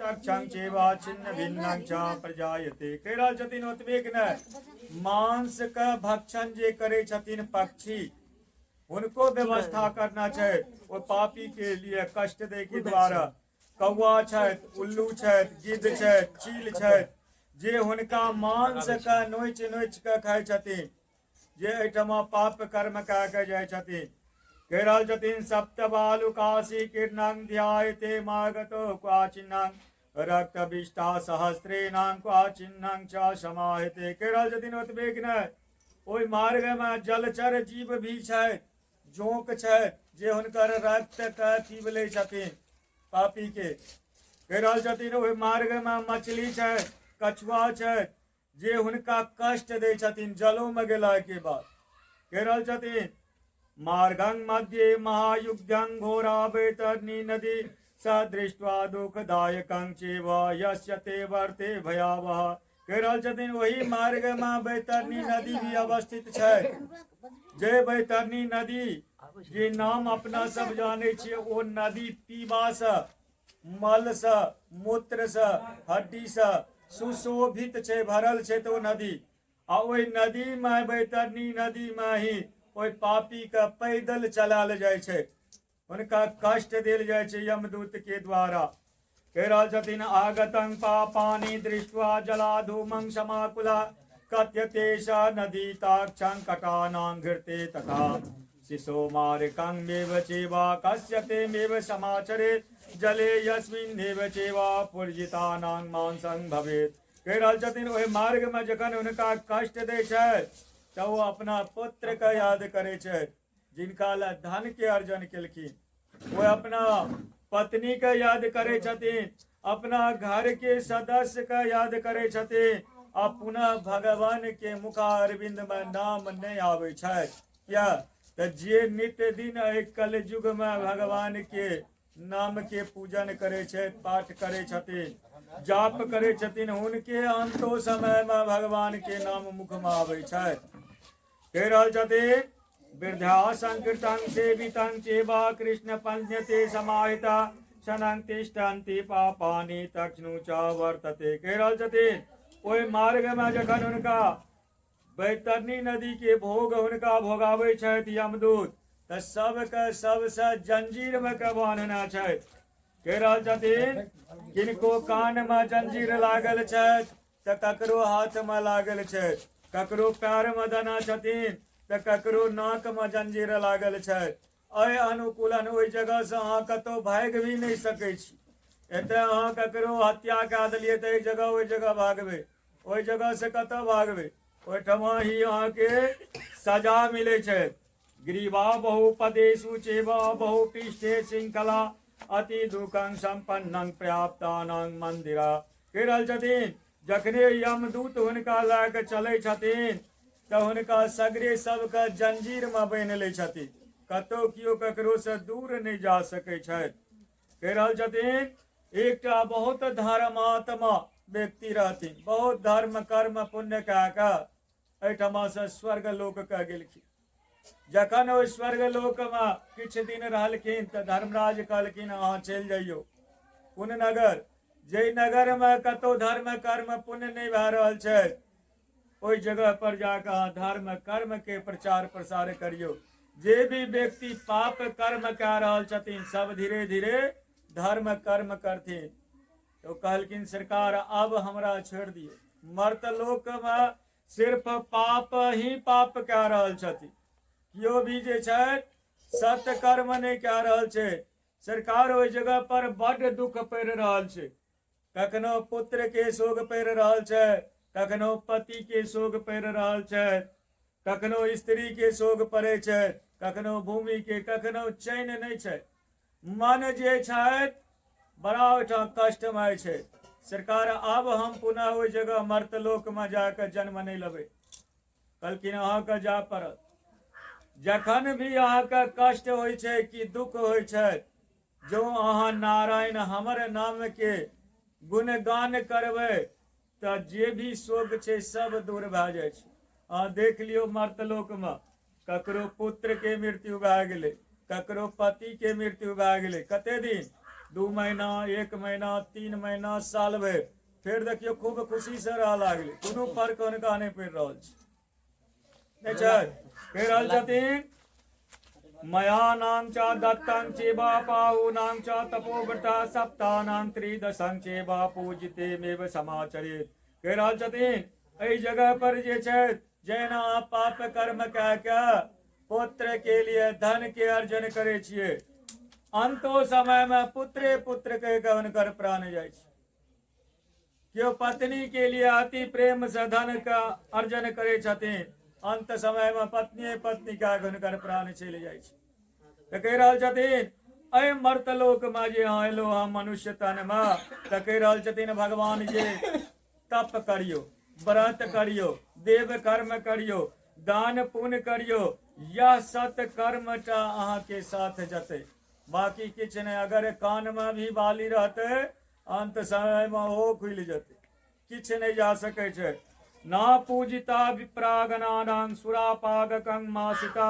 तक्षं चेवा छिन्न भिन्नं च प्रजायते। कहि रहल छथिन ओतबेक नहि, मांस के भक्षण जे करै छथिन पक्षी, हुनको व्यवस्था करना छै ओ पापी के लिए कष्ट दै के द्वारा। कौआ छथि, उल्लू छथि, गिद्ध छथि, चील छथि, जे हुनका मांस के नोचि नोचि के खाइ छथिन, जे एहिठमा पाप कर्म कए के जाइ छथिन। कहि रहल छथिन सप्तबालुकाशी किरणं ध्यायते मागतो क्वाचिन्नं रक्तविष्टा सहस्त्रेणां क्वाचिन्नं च समाहिते। कहि रहल छथिन ओतबे कि नहि, ओहि मार्गमे जलचर जीव भी छथि, जोंक छथि, जे हुनकर रक्त के पीब लै छथिन पापी के। कहि रहल छथिन ओहि मार्गमे मछली छथि, कछुआ छथि, जे हुनका कष्ट दै छथिन जलोमे गेलाके बाद। कहि रहल छथिन मार्गं मध्ये महायुग्धं घोरा वैतरणी नदी स दृष्ट्वा दुःखदायकं चैव यस्य ते वर्ते भयावह। कहि रहल छथिन ओहि मार्गमे वैतरणी नदी भी अवस्थित छै, जे वैतरणी नदी जे नाम अपना सब जानै छियै, ओ नदी पीबासँ मलसँ मूत्रसँ हड्डीसँ सुशोभित छै, भरल छै। तऽ ओ नदी आ ओहि नदीमे, वैतरणी नदीमे ही ओहि पापीके पैदल चलायल जाइ छै, हुनका कष्ट देल जाइ छै यमदूत के द्वारा। कहि रहल छथिन आगतं पापानि दृष्ट्वा जलाधूमं समाकुला कथ्यते स नदी ताक्षं कटानां घृते तथा शिशो मारकं चेवा कस्यते मेव समाचरे जले यस्मिन्नेव चेवा पूर्जितानां मांसं भवेत्। कहि रहल छथिन ओहि मार्गमे जखन हुनका कष्ट दै छै तऽ ओ अपना पुत्रके याद करै छै, जिनका लए धनके अर्जन केलखिन। ओ अपना पत्नीके याद करै छथिन, अपना घरके सदस्यके याद करै छथिन, आ पुनः भगवानके मुखारविन्दमे नाम नहि आबै छै। किया तऽ जे नित्य दिन एहि कलयुगमे भगवानके नामके पूजन करै छथि, पाठ करै छथिन, जाप करै छथिन, हुनके अंतो समयमे भगवानके नाम मुखमे आबै छै। कहि रहल छथिन वृद्धा संकीर्तन सेवितं चेवा कृष्ण पंचते समाहिता क्षणं तिष्ठन्ति पापानि तक्ष्णु च वर्तते। कहि रहल छथिन ओहि मार्गमे जखन हुनका बैतरणी नदी के भोग हुनका भोगाबै छथि यमदूत, तऽ सबके सबसँ जंजीरमे के बान्हने छथि। कहि रहल छथिन किनको कानमे जंजीर लागल छथि तऽ ककरो हाथमे लागल छै, ककरो पैरमे देना छथिन तऽ ककरो नाकमे जंजीर लागल छै। एहि अनुकूलन ओहि जगहसँ अहाँ कतहु भागि भी नहि सकै छी। एतऽ अहाँ ककरो हत्या कए देलियै तऽ एहि जगह ओहि जगह भागबै, ओहि जगहसँ कतऽ भागबै? ओहिठमा ही अहाँके सजा मिलै छै। ग्रीवा बहुपदेशु चेवा बहुपृष्ठे श्रृंखला अति दुःखं सम्पन्नं प्राप्तानां मन्दिरा। कहि रहल छथिन जखने यमदूत हुनका लए कऽ चलै छथिन तऽ हुनका सगरे सबके जंजीरमे बान्हि लै छथिन, कतहु केओ ककरोसँ दूर नहि जा सकै छथि। कहि रहल छथिन एकटा बहुत धर्मात्मा व्यक्ति रहथिन, बहुत धर्म कर्म पुण्य कए कऽ एहिठमासँ स्वर्ग लोक के गेलखिन। जखन ओहि स्वर्ग लोकमे किछु दिन रहलखिन तऽ धर्मराज कहलखिन अहाँ चलि जइयौ कोन नगर, जाहि नगरमे कतहु धर्म कर्म पुण्य नहि भए रहल छै, ओहि जगह पर जाकऽ अहाँ धर्म कर्म के प्रचार प्रसार करियौ। जे भी व्यक्ति पाप कर्म कए रहल छथिन सब धीरे धीरे धर्म कर्म करथिन। तऽ ओ कहलखिन सरकार अब हमरा छोड़ि दियौ, मर्त लोकमे सिर्फ पाप ही पाप कए रहल छथिन, केओ भी जे छथि सत्य कर्म नहि कए रहल छै। सरकार ओहि जगह पर बड्ड दुख पड़ि रहल छै, कखनो पुत्र के शोक पड़ि रहल छै, कखनो पति के शोक पड़ि रहल छै, कखनो स्त्री के शोक पड़ै छै, कखनो भूमि के, कखनो चैन नहि छै। मन जे छथि बड़ा ओहिठाम कष्टमय छै। सरकार आब हम पुनः ओहि जगह मर्तलोकमे जाकऽ जन्म नहि लेबै। कहलखिन अहाँके जाय पड़त। जखन भी अहाँके कष्ट होइ छै कि दुख होइ छै, जो अहाँ नारायण हमर नामके गुणगान करबै तऽ जे भी शोक छै सब दूर भए जाइ छै। अहाँ देख लियौ मर्तलोकमे ककरो पुत्रके मृत्यु भए गेलै, ककरो पतिके मृत्यु भए गेलै, कते दिन 2 महीना, 1 महीना, 3 महीना, साल भरि, फेर देखियौ खूब खुशी से रहऽ लागलै, कोनो फर्क हुनका नहि पड़ि रहल छै। नहि छै? कहि रहल छथिन मयानां च दत्तं चेवा पाहुनां च तपोव्रता सप्तानां त्रिदशं चेवा पूजितेमेव समाचरेत। कहि रहल छथिन एहि जगह पर जे छै जेना पाप कर्म कए के पुत्र के लिए धन के अर्जन करै छियै, अंतो समय में पुत्रे पुत्र कहि के हुनकर प्राण जाइ छै। केओ पत्नी के लिए अति प्रेम से धन के अर्जन करै छथिन, अंत समय में पत्नी पत्नी के हुनकर प्राण चलि जाइ छै। तऽ कहि रहल छथिन एहि मर्त लोक में जे अहाँ एलहुँ हँ मनुष्य तन में, तऽ कहि रहल छथिन भगवान जे तप करियौ, व्रत करियौ, देव कर्म करियौ, दान पुण्य करियौ, यह सत कर्म टा अहाँके साथ जतै, बाकी किछु नहि। अगर कान में भी बाली रहतै अंत समय में ओहो खुलि जेतै, किछु नहि जा सकै छै। ना पूजिता विप्रागणानां सुरापागकं मासिता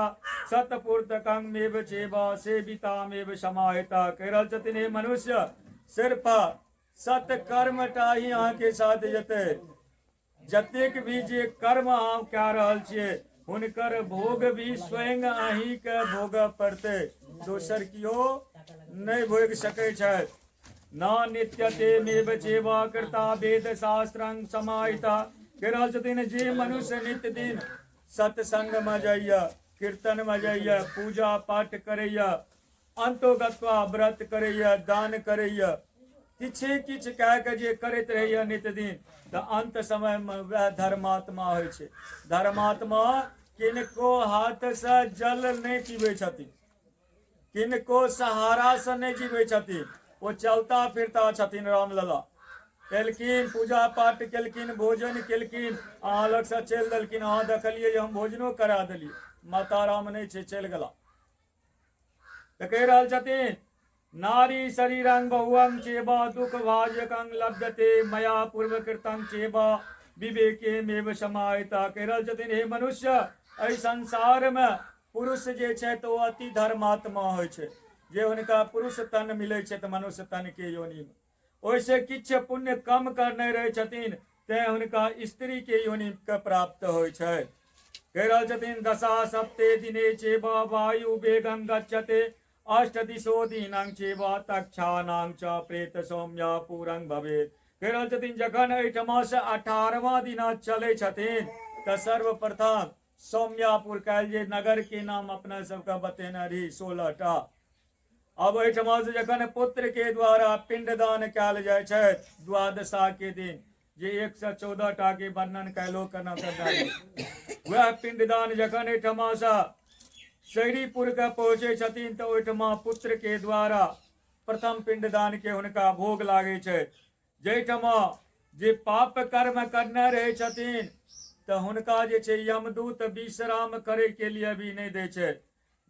सतपूर्तकं मेव चेव सेवितामेव समाहिता। कहि रहल छथिन हे मनुष्य, सिर्फ सत्कर्म टा ही अहाँके साथ जेतै। जतेक भी जे कर्म अहाँ कए रहल छियै हुनकर भोग भी स्वयं अहींके भोगऽ पड़तै, दोसर केओ नहि भोगि सकै छथि। न नित्यते मेव चेव कृता वेद शास्त्रं समाहिता। कहि रहल छथिन जे मनुष्य नित्य दिन सत्संग में जाइए, कीर्तन में जाइए, पूजा पाठ करैए, अंतोगत्वा व्रत करैए, दान करैए, किछे किछु कए कऽ जे करैत रहैए नित्य दिन, तऽ अंत समयमे वएह धर्मात्मा होइ छै। धर्मात्मा किनको हाथसँ जल नहि पीबै छथिन, किनको सहारासँ नहि जीबै छथिन, ओ चलता फिरता छथिन। रामलला एलखिन, पूजा पाठ केलखिन, भोजन केलखिन, अहाँ लगसँ चलि देलखिन। अहाँ देखलियै जे हम भोजनो करा देलियै, माता राम नहि छै, चलि गेला। तऽ कहि रहल छथिन नारी शरीरं बहुअं चेव दुख भाजकं लभ्यते मया पूर्व कृतं चेव विवेके मेव समाहिता। कहि रहल छथिन हे मनुष्य, एहि संसारमे पुरुष जे छै तऽ ओ अति धर्मात्मा होइ छै, जे हुनका पुरुष तन मिलै छै तऽ मनुष्य तन के योनिमे ओहिसँ किछु पुण्य कम करने रहै छथिन, तें हुनका स्त्री के योनि के प्राप्त होइ छै। कहि रहल छथिन दशा सप्ते दिने चेव वायु वेगं गच्छते अष्ट दिशो दिनं चेव तक्षाणां च प्रेत सौम्य पूरं भवेत्। कहि रहल छथिन जखन एहिठमा से 18वां दिना चलै छथिन तऽ सर्वप्रथम सौम्यापुर काल्हि जे नगर के नाम अपना सबके बतेने रही 16 टा, अब एहिठमा से जखन पुत्र के द्वारा पिंडदान कयल जाइ छै द्वादशा के दिन, जे 114 टा के वर्णन कयलो करना करना, वएह पिंडदान जखन एहिठमा से शैरीपुर के पहुँचे छथिन तऽ ओहिठमा पुत्र के द्वारा प्रथम पिंडदान के हुनका भोग लागै छै। जाहिठमा जे पाप कर्म करने रहै छथिन तऽ हुनका जे छै यमदूत विश्राम करे के लिए भी नहि दै छै।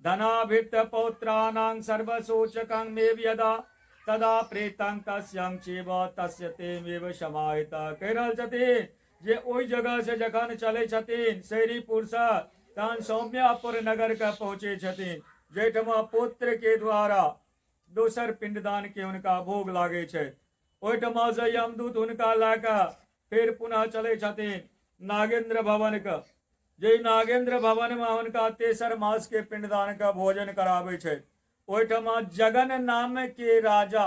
धनाभित पौत्राणां सर्वसूचकं मेव यदा तदा प्रेतं तस्यं चेव तस्य तेमेव समाहिता। कहि रहल छथिन जे ओहि जगह से जखन चलै छथिन शैरीपुर से तहन सौम्यापुर नगर के पहुँचे छथिन, जाहिठमा पुत्र के द्वारा दोसर पिंडदान के हुनका भोग लागै छै। ओहिठमा से यमदूत हुनका लए कऽ फेर पुनः चलै छथिन नागेंद्र भवन के, जे नागेंद्र भवन में हुनका तेसर मास के पिंडदान के भोजन कराबै छै। ओहिठमा जगन नाम के राजा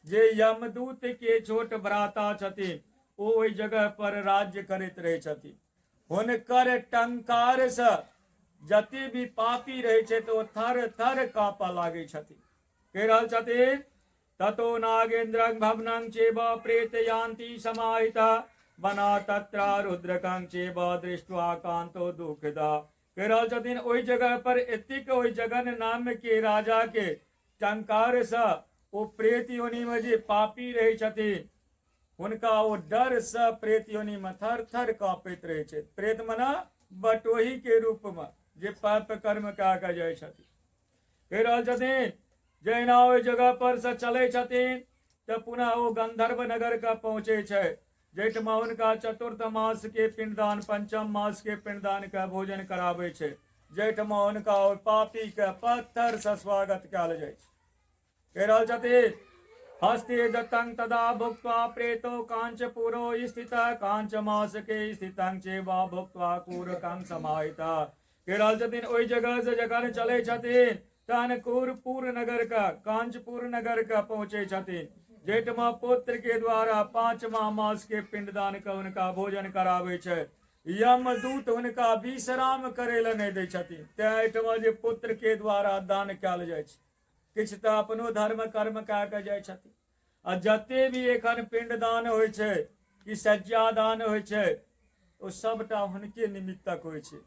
जे यमदूत के छोट भ्राता छथिन, ओ ओहि जगह पर राज्य करैत रहै छथिन। हुनकर टंकार से जते भी पापी रहै छै तऽ ओ थर थर काँपऽ लागै छथिन। कहि रहल छथिन ततो नागेन्द्रं भवनं चेव प्रेत यान्ति समाहिता बना तत्रा रुद्रकं चेव दृष्ट्वा कांतो दुखदा। कहि रहल छथिन ओहि जगह पर एतेक ओहि जगन नाम के राजा के टंकार से ओ प्रेत योनि में जे पापी रहै छथिन हुनका ओ डर से प्रेत योनि में थर थर कांपैत रहै छै। प्रेत मना बटोही के रूप में जे पाप कर्म कए कऽ जाइ छथिन। कहि रहल छथिन जहिना ओहि जगह पर से चलै छथिन तऽ पुनः ओ गंधर्व नगर के पहुँचे छै, जाहिठमा हुनका चतुर्थ मास के पिंडदान पंचम मास के पिंडदान के भोजन कराबै छै, जाहिठमा हुनका ओहि पापी के पत्थर से स्वागत कयल जाइ छै। कहि रहल छथिन हस्ते दत्तं तदा भुक्त्वा प्रेतो काञ्चपुरो स्थितः काञ्चमासके स्थितं चेवा भुक्त्वा कूरकं समाहिता। कहि रहल छथिन ओहि जगह से जखन चलै छथिन तहन कूरपुर नगर का कांचपुर नगर का पहुँचे छथिन, जेठमा पुत्र के द्वारा 5वां मास के पिंडदान के हुनका भोजन कराबै छै। यमदूत हुनका विश्राम करै लए नहि दै छथिन, तें एहिठमा जे पुत्र के द्वारा दान कयल जाइ छै किछु तऽ अपनो धर्म कर्म कए कऽ जाइ छथिन। आ जते भी एखन पिंडदान होइ छै कि सज्जादान होइ छै ओ सबटा हुनके निमित्तक होइ छै।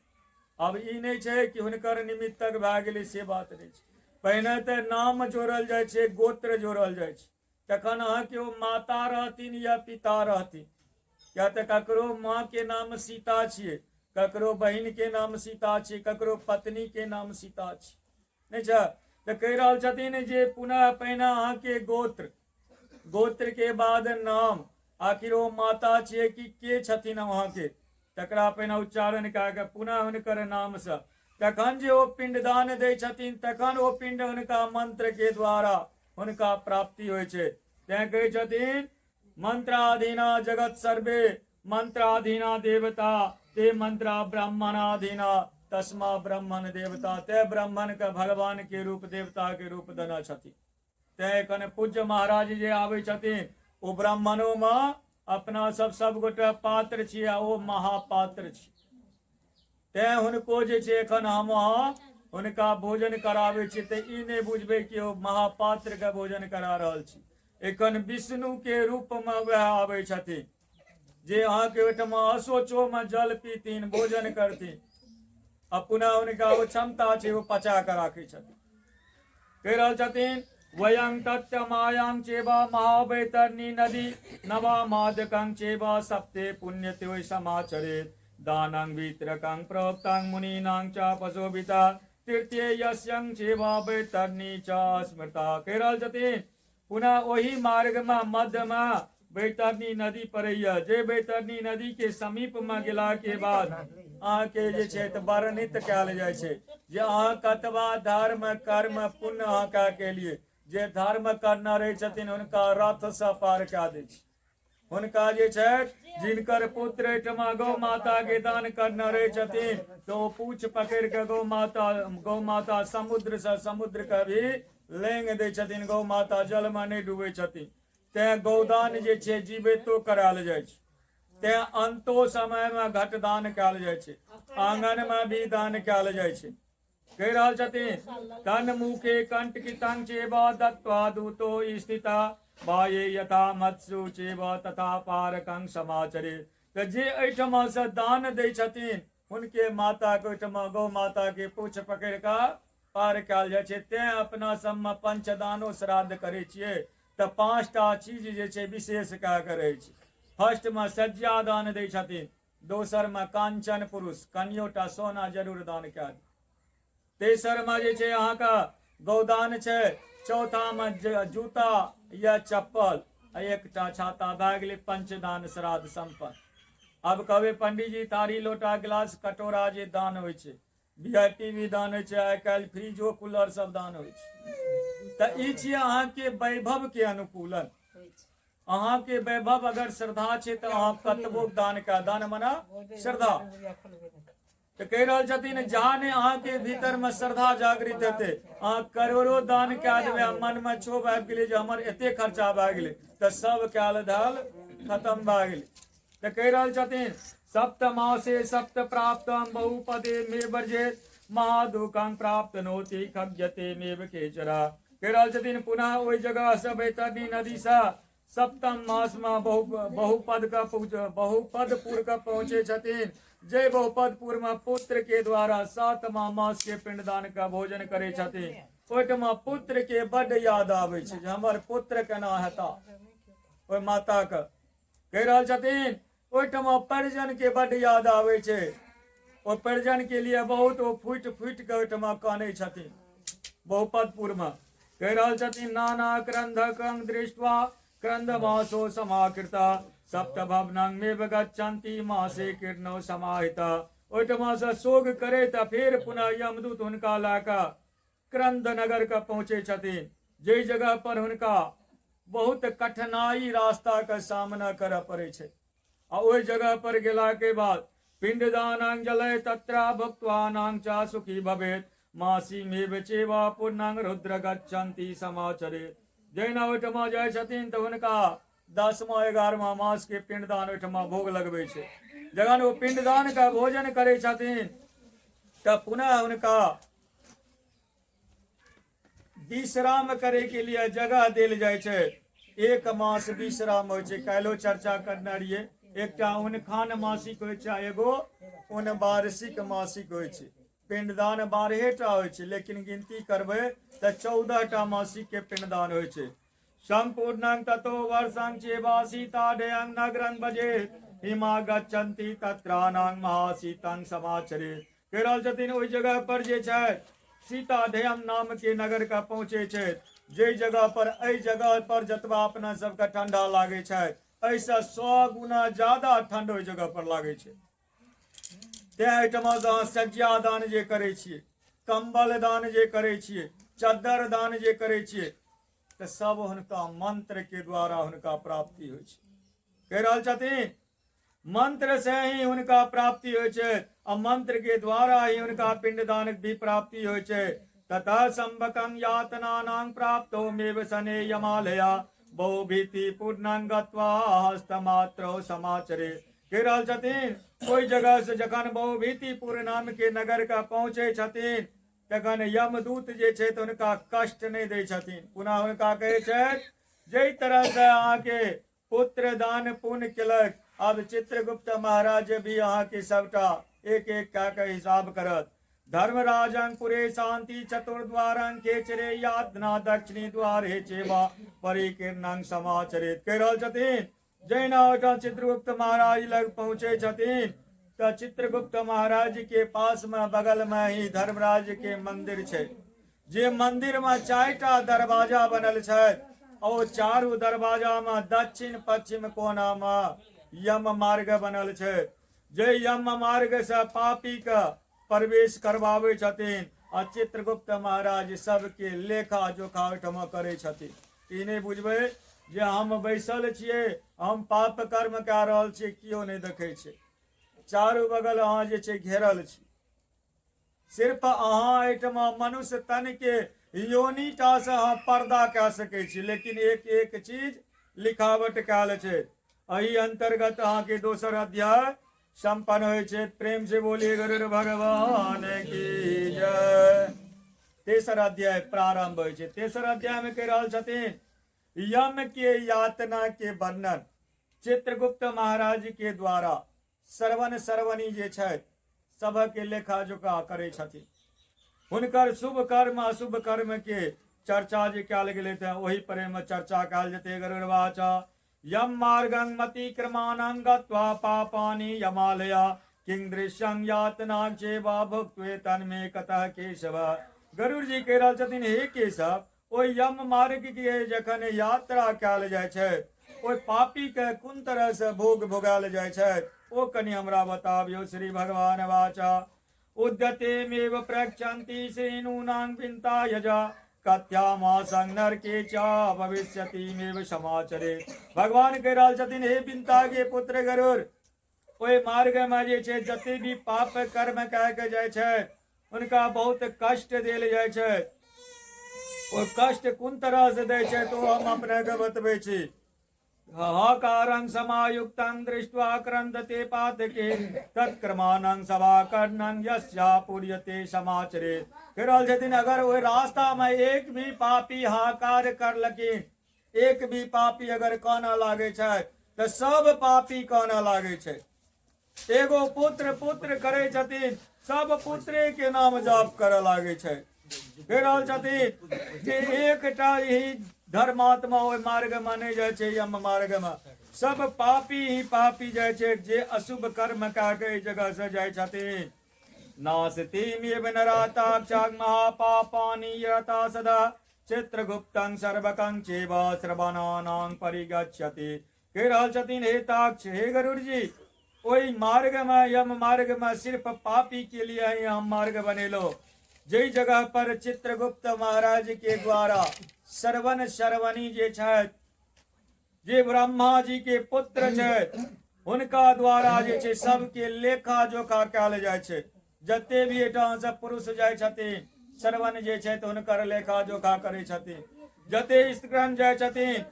आब ई नहि छै कि हुनकर निमित्तक भए गेलै, से बात नहि छै। पहिने तऽ नाम जोड़ल जाइ छै, गोत्र जोड़ल जाइ छै, तखन अहाँके ओ माता रहथिन या पिता रहथिन। किया तऽ ककरो माँ के नाम सीता छियै, ककरो बहिन के नाम सीता छियै, ककरो पत्नी के नाम सीता छियै, नहि छै? तऽ कहि रहल छथिन जे पुनः पहिने अहाँके गोत्र, गोत्र के बाद नाम, आखिर ओ माता छियै कि के छथिन अहाँके, तकरा पहिने उच्चारण कए कऽ पुनः हुनकर नामसँ तखन जे ओ पिंडदान दै छथिन तखन ओ पिंड हुनका मंत्र के द्वारा हुनका प्राप्ति होइ छै। तैं कहै छथिन मंत्राधीना जगत सर्वे मंत्राधीना देवता ते मंत्रा ब्राह्मणाधीना तस्मा ब्राह्मण देवता। ते ब्राह्मण के भगवान के रूप देवता के रूप देने छथिन। तैं एखन पूज्य महाराज जे आबै छथिन ओ ब्राह्मणो मे अपना सब सब गोटे पात्र छी आ ओ महापात्र छी। तैं हुनको जे छै एखन हम अहाँ हुनका भोजन कराबै छी तऽ ई नहि बुझबै कि ओ महापात्र के भोजन करा रहल छी। एखन विष्णु के रूप मे वएह आबै छथिन जे अहाँके ओहिठमा असोचो मे जल पीथिन, भोजन करथिन आ पुनः हुनका ओ क्षमता छै ओ पचा कऽ राखै छथिन। कहि रहल छथिन वयं तत्य मायां चेवा महावैतरणी नदी नवा मादकं चेवा सप्ते पुण्यत्योय समाचरेत दानं वितरकं प्रोक्तं मुनीनां च पशोभिता तृतीय यस्यं चेवा वैतरणी च स्मृता। कहि रहल छथिन पुनः ओहि मार्ग में मध्य में वैतरणी नदी पड़ैया, जे वैतरणी नदी के समीप में गेला के बाद अहाँके जे छै तऽ वर्णित कयल जाइ छै जे अहाँ कतबा धर्म कर्म पुण्य अहाँ कए के लिए जे धर्म करने रहै छथिन हुनका रथ से पार कए दै छै। हुनका जे छै जिनकर पुत्र एहिठमा गौ माता के दान करने रहै छथिन तऽ ओ पूछ पकड़ि के गौ माता समुद्र से समुद्र के भी लेंग दै छथिन, गौ माता जल में नहि डूबै छथिन। तैं गौदान जे छै जीवितो करायल जाइ छै। तैं अंतो समय में घटदान कयल जाइ छै, आंगन में भी दान कयल जाइ छै। कहि रहल छथिन तन मुखे कंठ कितंग चेव दत्वा दूतो स्थिता बाये यथा मत्सु चेव तथा पारकं समाचरे। तऽ जे एहिठमा से दान दै छथिन हुनके माता के ओहिठमा गौ माता के पूछ पकड़ि कऽ पार कयल जाइ छै। तैं अपना सबमे पंचदानो श्राद्ध करै छियै तऽ 5टा चीज जे छै विशेष कए कऽ रहै छै। फर्स्टमे सज्जा दान दै छथिन, दोसरमे कांचन पुरुष कनियोटा सोना जरूर दान कए दी, तेसरमे जे छै अहाँके गौदान छै, चौथामे जूता या चप्पल आ एकटा छाता भए गेलै पंचदान श्राद्ध संपन्न। आब कहबै पंडीजी थारी लोटा गिलास कटोरा जे दान होइ छै, वीआईपी भी दान होइ छै, आइ काल्हि फ्रिजो कूलर सब दान होइ छै। तऽ ई छियै अहाँके वैभव के अनुकूलन। अहाँके वैभव अगर श्रद्धा छै तऽ अहाँ कतबो दान कए, दान मना श्रद्धा। तऽ कहि रहल छथिन जहाँ ने अहाँके भीतर में श्रद्धा जागृत हेतै अहाँ करोड़ो दान कए देबै आ मन में क्षोभ आबि गेलै जे हमर एते खर्चा भए गेलै तऽ सब कयल धयल खत्म भए गेलै। तऽ कहि रहल छथिन सप्तमासे सप्त प्राप्त बहुपदे मे वर्जेत महादुखं प्राप्त नोति खग्यते मेव केचरा। कहि रहल छथिन पुनः ओहि जगह से वैतरणी नदी से सप्तम मास में बहुपद के पहुँच, बहुपदपुर के पहुँचे छथिन। जय बहुपदपुर में पुत्र के द्वारा 7वां मास के पिंडदान के भोजन करे छथिन। ओहिठमा पुत्र के बड याद आबै छै जे हमर पुत्र केना हेता ओहि माता के। कहि रहल छथिन ओहिठमा परिजन के बड याद आबै छै, ओ परिजन के लिए बहुत ओ फूटि फूटि के ओहिठमा कानै छथिन बहुपदपुर में। कहि रहल छथिन नाना क्रंधकं दृष्ट्वा क्रंदमासो समाकृता सप्त भवनं मेव गच्छन्ति मासे किरणो समाहिता। ओहिठमा से शोक करैत आ फेर पुनः यमदूत हुनका लए कऽ क्रंद नगर के पहुँचे छथिन, जाहि जगह पर हुनका बहुत कठिनाई रास्ता के सामना करऽ पड़ै छै। आ ओहि जगह पर गेला के बाद पिंडदानां जलय तत्रा भुक्त्वानां च सुखी भवेत् मासीमेव चेवा पुण्यं रुद्र गच्छन्ति समाचरे। जहिना ओहिठमा जाइ छथिन तऽ हुनका 10वां 11वां मास के पिंडदान ओहिठमा भोग लगबै छै। जखन ओ पिंडदान के भोजन करै छथिन तऽ पुनः हुनका विश्राम करे के लिए जगह देल जाइ छै। एक मास विश्राम होइ छै। काल्हिो चर्चा करने रहियै, एकटा उनखान मासिक होइ छै, एगो उनवार्षिक मासिक होइ छै। पिंडदान 12 टा होइ छै, लेकिन गिनती करबै तऽ 14 टा मासिक के पिंडदान होइ छै। संपूर्णं ततो वर्षं चेवा सीताढयं नगरं बजे हिमा गच्छन्ति तत्रानां महासीतं समाचरे। कहि रहल छथिन ओहि जगह पर जे छै सीताढयम नाम के नगर के पहुँचे छै, जाहि जगह पर एहि जगह पर जतबा अपना सबके ठंडा लागै छै एहिसँ 100 गुना ज्यादा ठंड ओहि जगह पर लागै छै। तें एहिठमा से अहाँ सज्जा दान जे करै छियै, कम्बल दान जे करै छियै, चद्दर दान जे करै छियै, तऽ सब हुनका मंत्र के द्वारा हुनका प्राप्ति होइ छै। कहि रहल छथिन मंत्र से ही हुनका प्राप्ति होइ छै आ मंत्र के द्वारा ही हुनका पिंडदान भी प्राप्ति होइ छै। ततः संबकं यातनानां प्राप्तो मेव सने यमालया बहुभीति पूर्णं गत्वा हस्तमात्रो समाचरे। कहि रहल छथिन ओहि जगह से जखन बहुभीति पूर्ण नाम के नगर के पहुँचे छथिन तखन यमदूत जे छै तऽ हुनका कष्ट नहि दै छथिन। पुनः हुनका कहै छथि जाहि तरह से अहाँके पुत्र दान पुण्य केलक, आब चित्रगुप्त महाराज भी अहाँके सबटा एक एक कए के हिसाब करत। धर्मराजं पुरे शांति चतुर्द्वारं केचरे यातना दक्षिणी द्वारे चेवा परिकीर्णं समाचरित। कहि रहल छथिन जहिना ओहिठाम चित्रगुप्त महाराज लग पहुँचे छथिन तऽ चित्रगुप्त महाराज के पास में बगल में ही धर्मराज के मंदिर छै, जे मंदिर में 4टा दरवाजा बनल छै। ओ चारू दरवाजा में दक्षिण पश्चिम कोना में यम मार्ग बनल छै, जे यम मार्ग से पापी के प्रवेश करवाबै छथिन आ चित्रगुप्त महाराज सबके लेखा जोखा ओहिठमा करै छथिन। ई नहि बुझबै जे हम बैसल छियै, हम पाप कर्म कए रहल छियै, केओ नहि देखै छै। चारू बगल अहाँ जे छै घेरल छी। सिर्फ अहाँ एहिठमा मनुष्य तन के योनि टा से अहाँ पर्दा कए सकै छी, लेकिन एक एक चीज लिखावट कयल छै। एहि अंतर्गत अहाँके दोसर अध्याय संपन्न होइ छै। प्रेम से बोलिए गरुड़ भगवान की जय। तेसर अध्याय प्रारंभ होइ छै। तेसर अध्याय में कहि रहल छथिन यम के यातना के वर्णन चित्रगुप्त महाराज के द्वारा श्रवण श्रवणी जे छथि सबके लेखा जोखा करै छथिन। हुनकर शुभ कर्म अशुभ कर्म के चर्चा जे कयल गेलै तऽ ओहि पर एहिमे चर्चा कयल जेतै। गरुड़वाच यम मार्गं मतिक्रमाणं गत्वा पापानि यमालया किं दृश्यं यातना चेवा भुक्त्वे तन्मे कतः केशव। गरुड़ जी कहि रहल छथिन हे केशव, ओहि यम मार्ग के जखन यात्रा कयल जाइ छै ओहि पापी के कोन तरह से भोग भोगायल जाइ छै ओ कनि हमरा बताबियौ। श्री भगवान वाचा उद्यतेमेव प्रक्षन्ति श्रेणूनां विन्ता यज कथ्यामासं नरके च भविष्यतिमेव समाचरे। भगवान कहि रहल छथिन हे विन्ता के पुत्र गरुड़, ओहि मार्ग में जे छै जते भी पाप कर्म कए के जाइ छै हुनका बहुत कष्ट देल जाइ छै। ओ कष्ट कोन तरह से दै छै तो हम अपने के बतबै छी। हाकारं समायुक्तं दृष्ट्वा क्रन्दते पातके तत्क्रमाणं सभाकर्णं यस्या पूर्यते समाचरे। कहि रहल छथिन अगर ओहि रास्ता में एक भी पापी हाकार करलखिन, एक भी पापी अगर कानऽ लागै छै तऽ सब पापी कानऽ लागै छै। एगो पुत्र पुत्र करै छथिन, सब पुत्रे के नाम जाप करऽ लागै छै। कहि रहल छथिन जे एकटा ही धर्मात्मा ओहि मार्ग में नहि जाइ छै, यम मार्ग में सब पापी ही पापी जाइ छै जे अशुभ कर्म कए के एहि जगह से जाइ छथिन। नास्तिमेव नराताक्षाक महापापानि यता सदा चित्रगुप्तं सर्वकं चैव श्रवणानां परिगच्छति। कहि रहल छथिन हे ताक्ष, हे गरुड़ जी, ओहि मार्ग में यम मार्ग में सिर्फ पापी के लिए ही हम मार्ग बनेलो। जाहि जगह पर चित्रगुप्त महाराज के द्वारा श्रवण श्रवणी जे छथि जे ब्रह्मा जी के पुत्र छै, हुनका द्वारा जे छै सबके लेखा जोखा कयल जाइ छै। जते भी एहिठाम से पुरुष जाइ छथिन, श्रवण जे छै तऽ हुनकर लेखा जोखा करै छथिन। जते स्त्रीगण जाइ छथिन,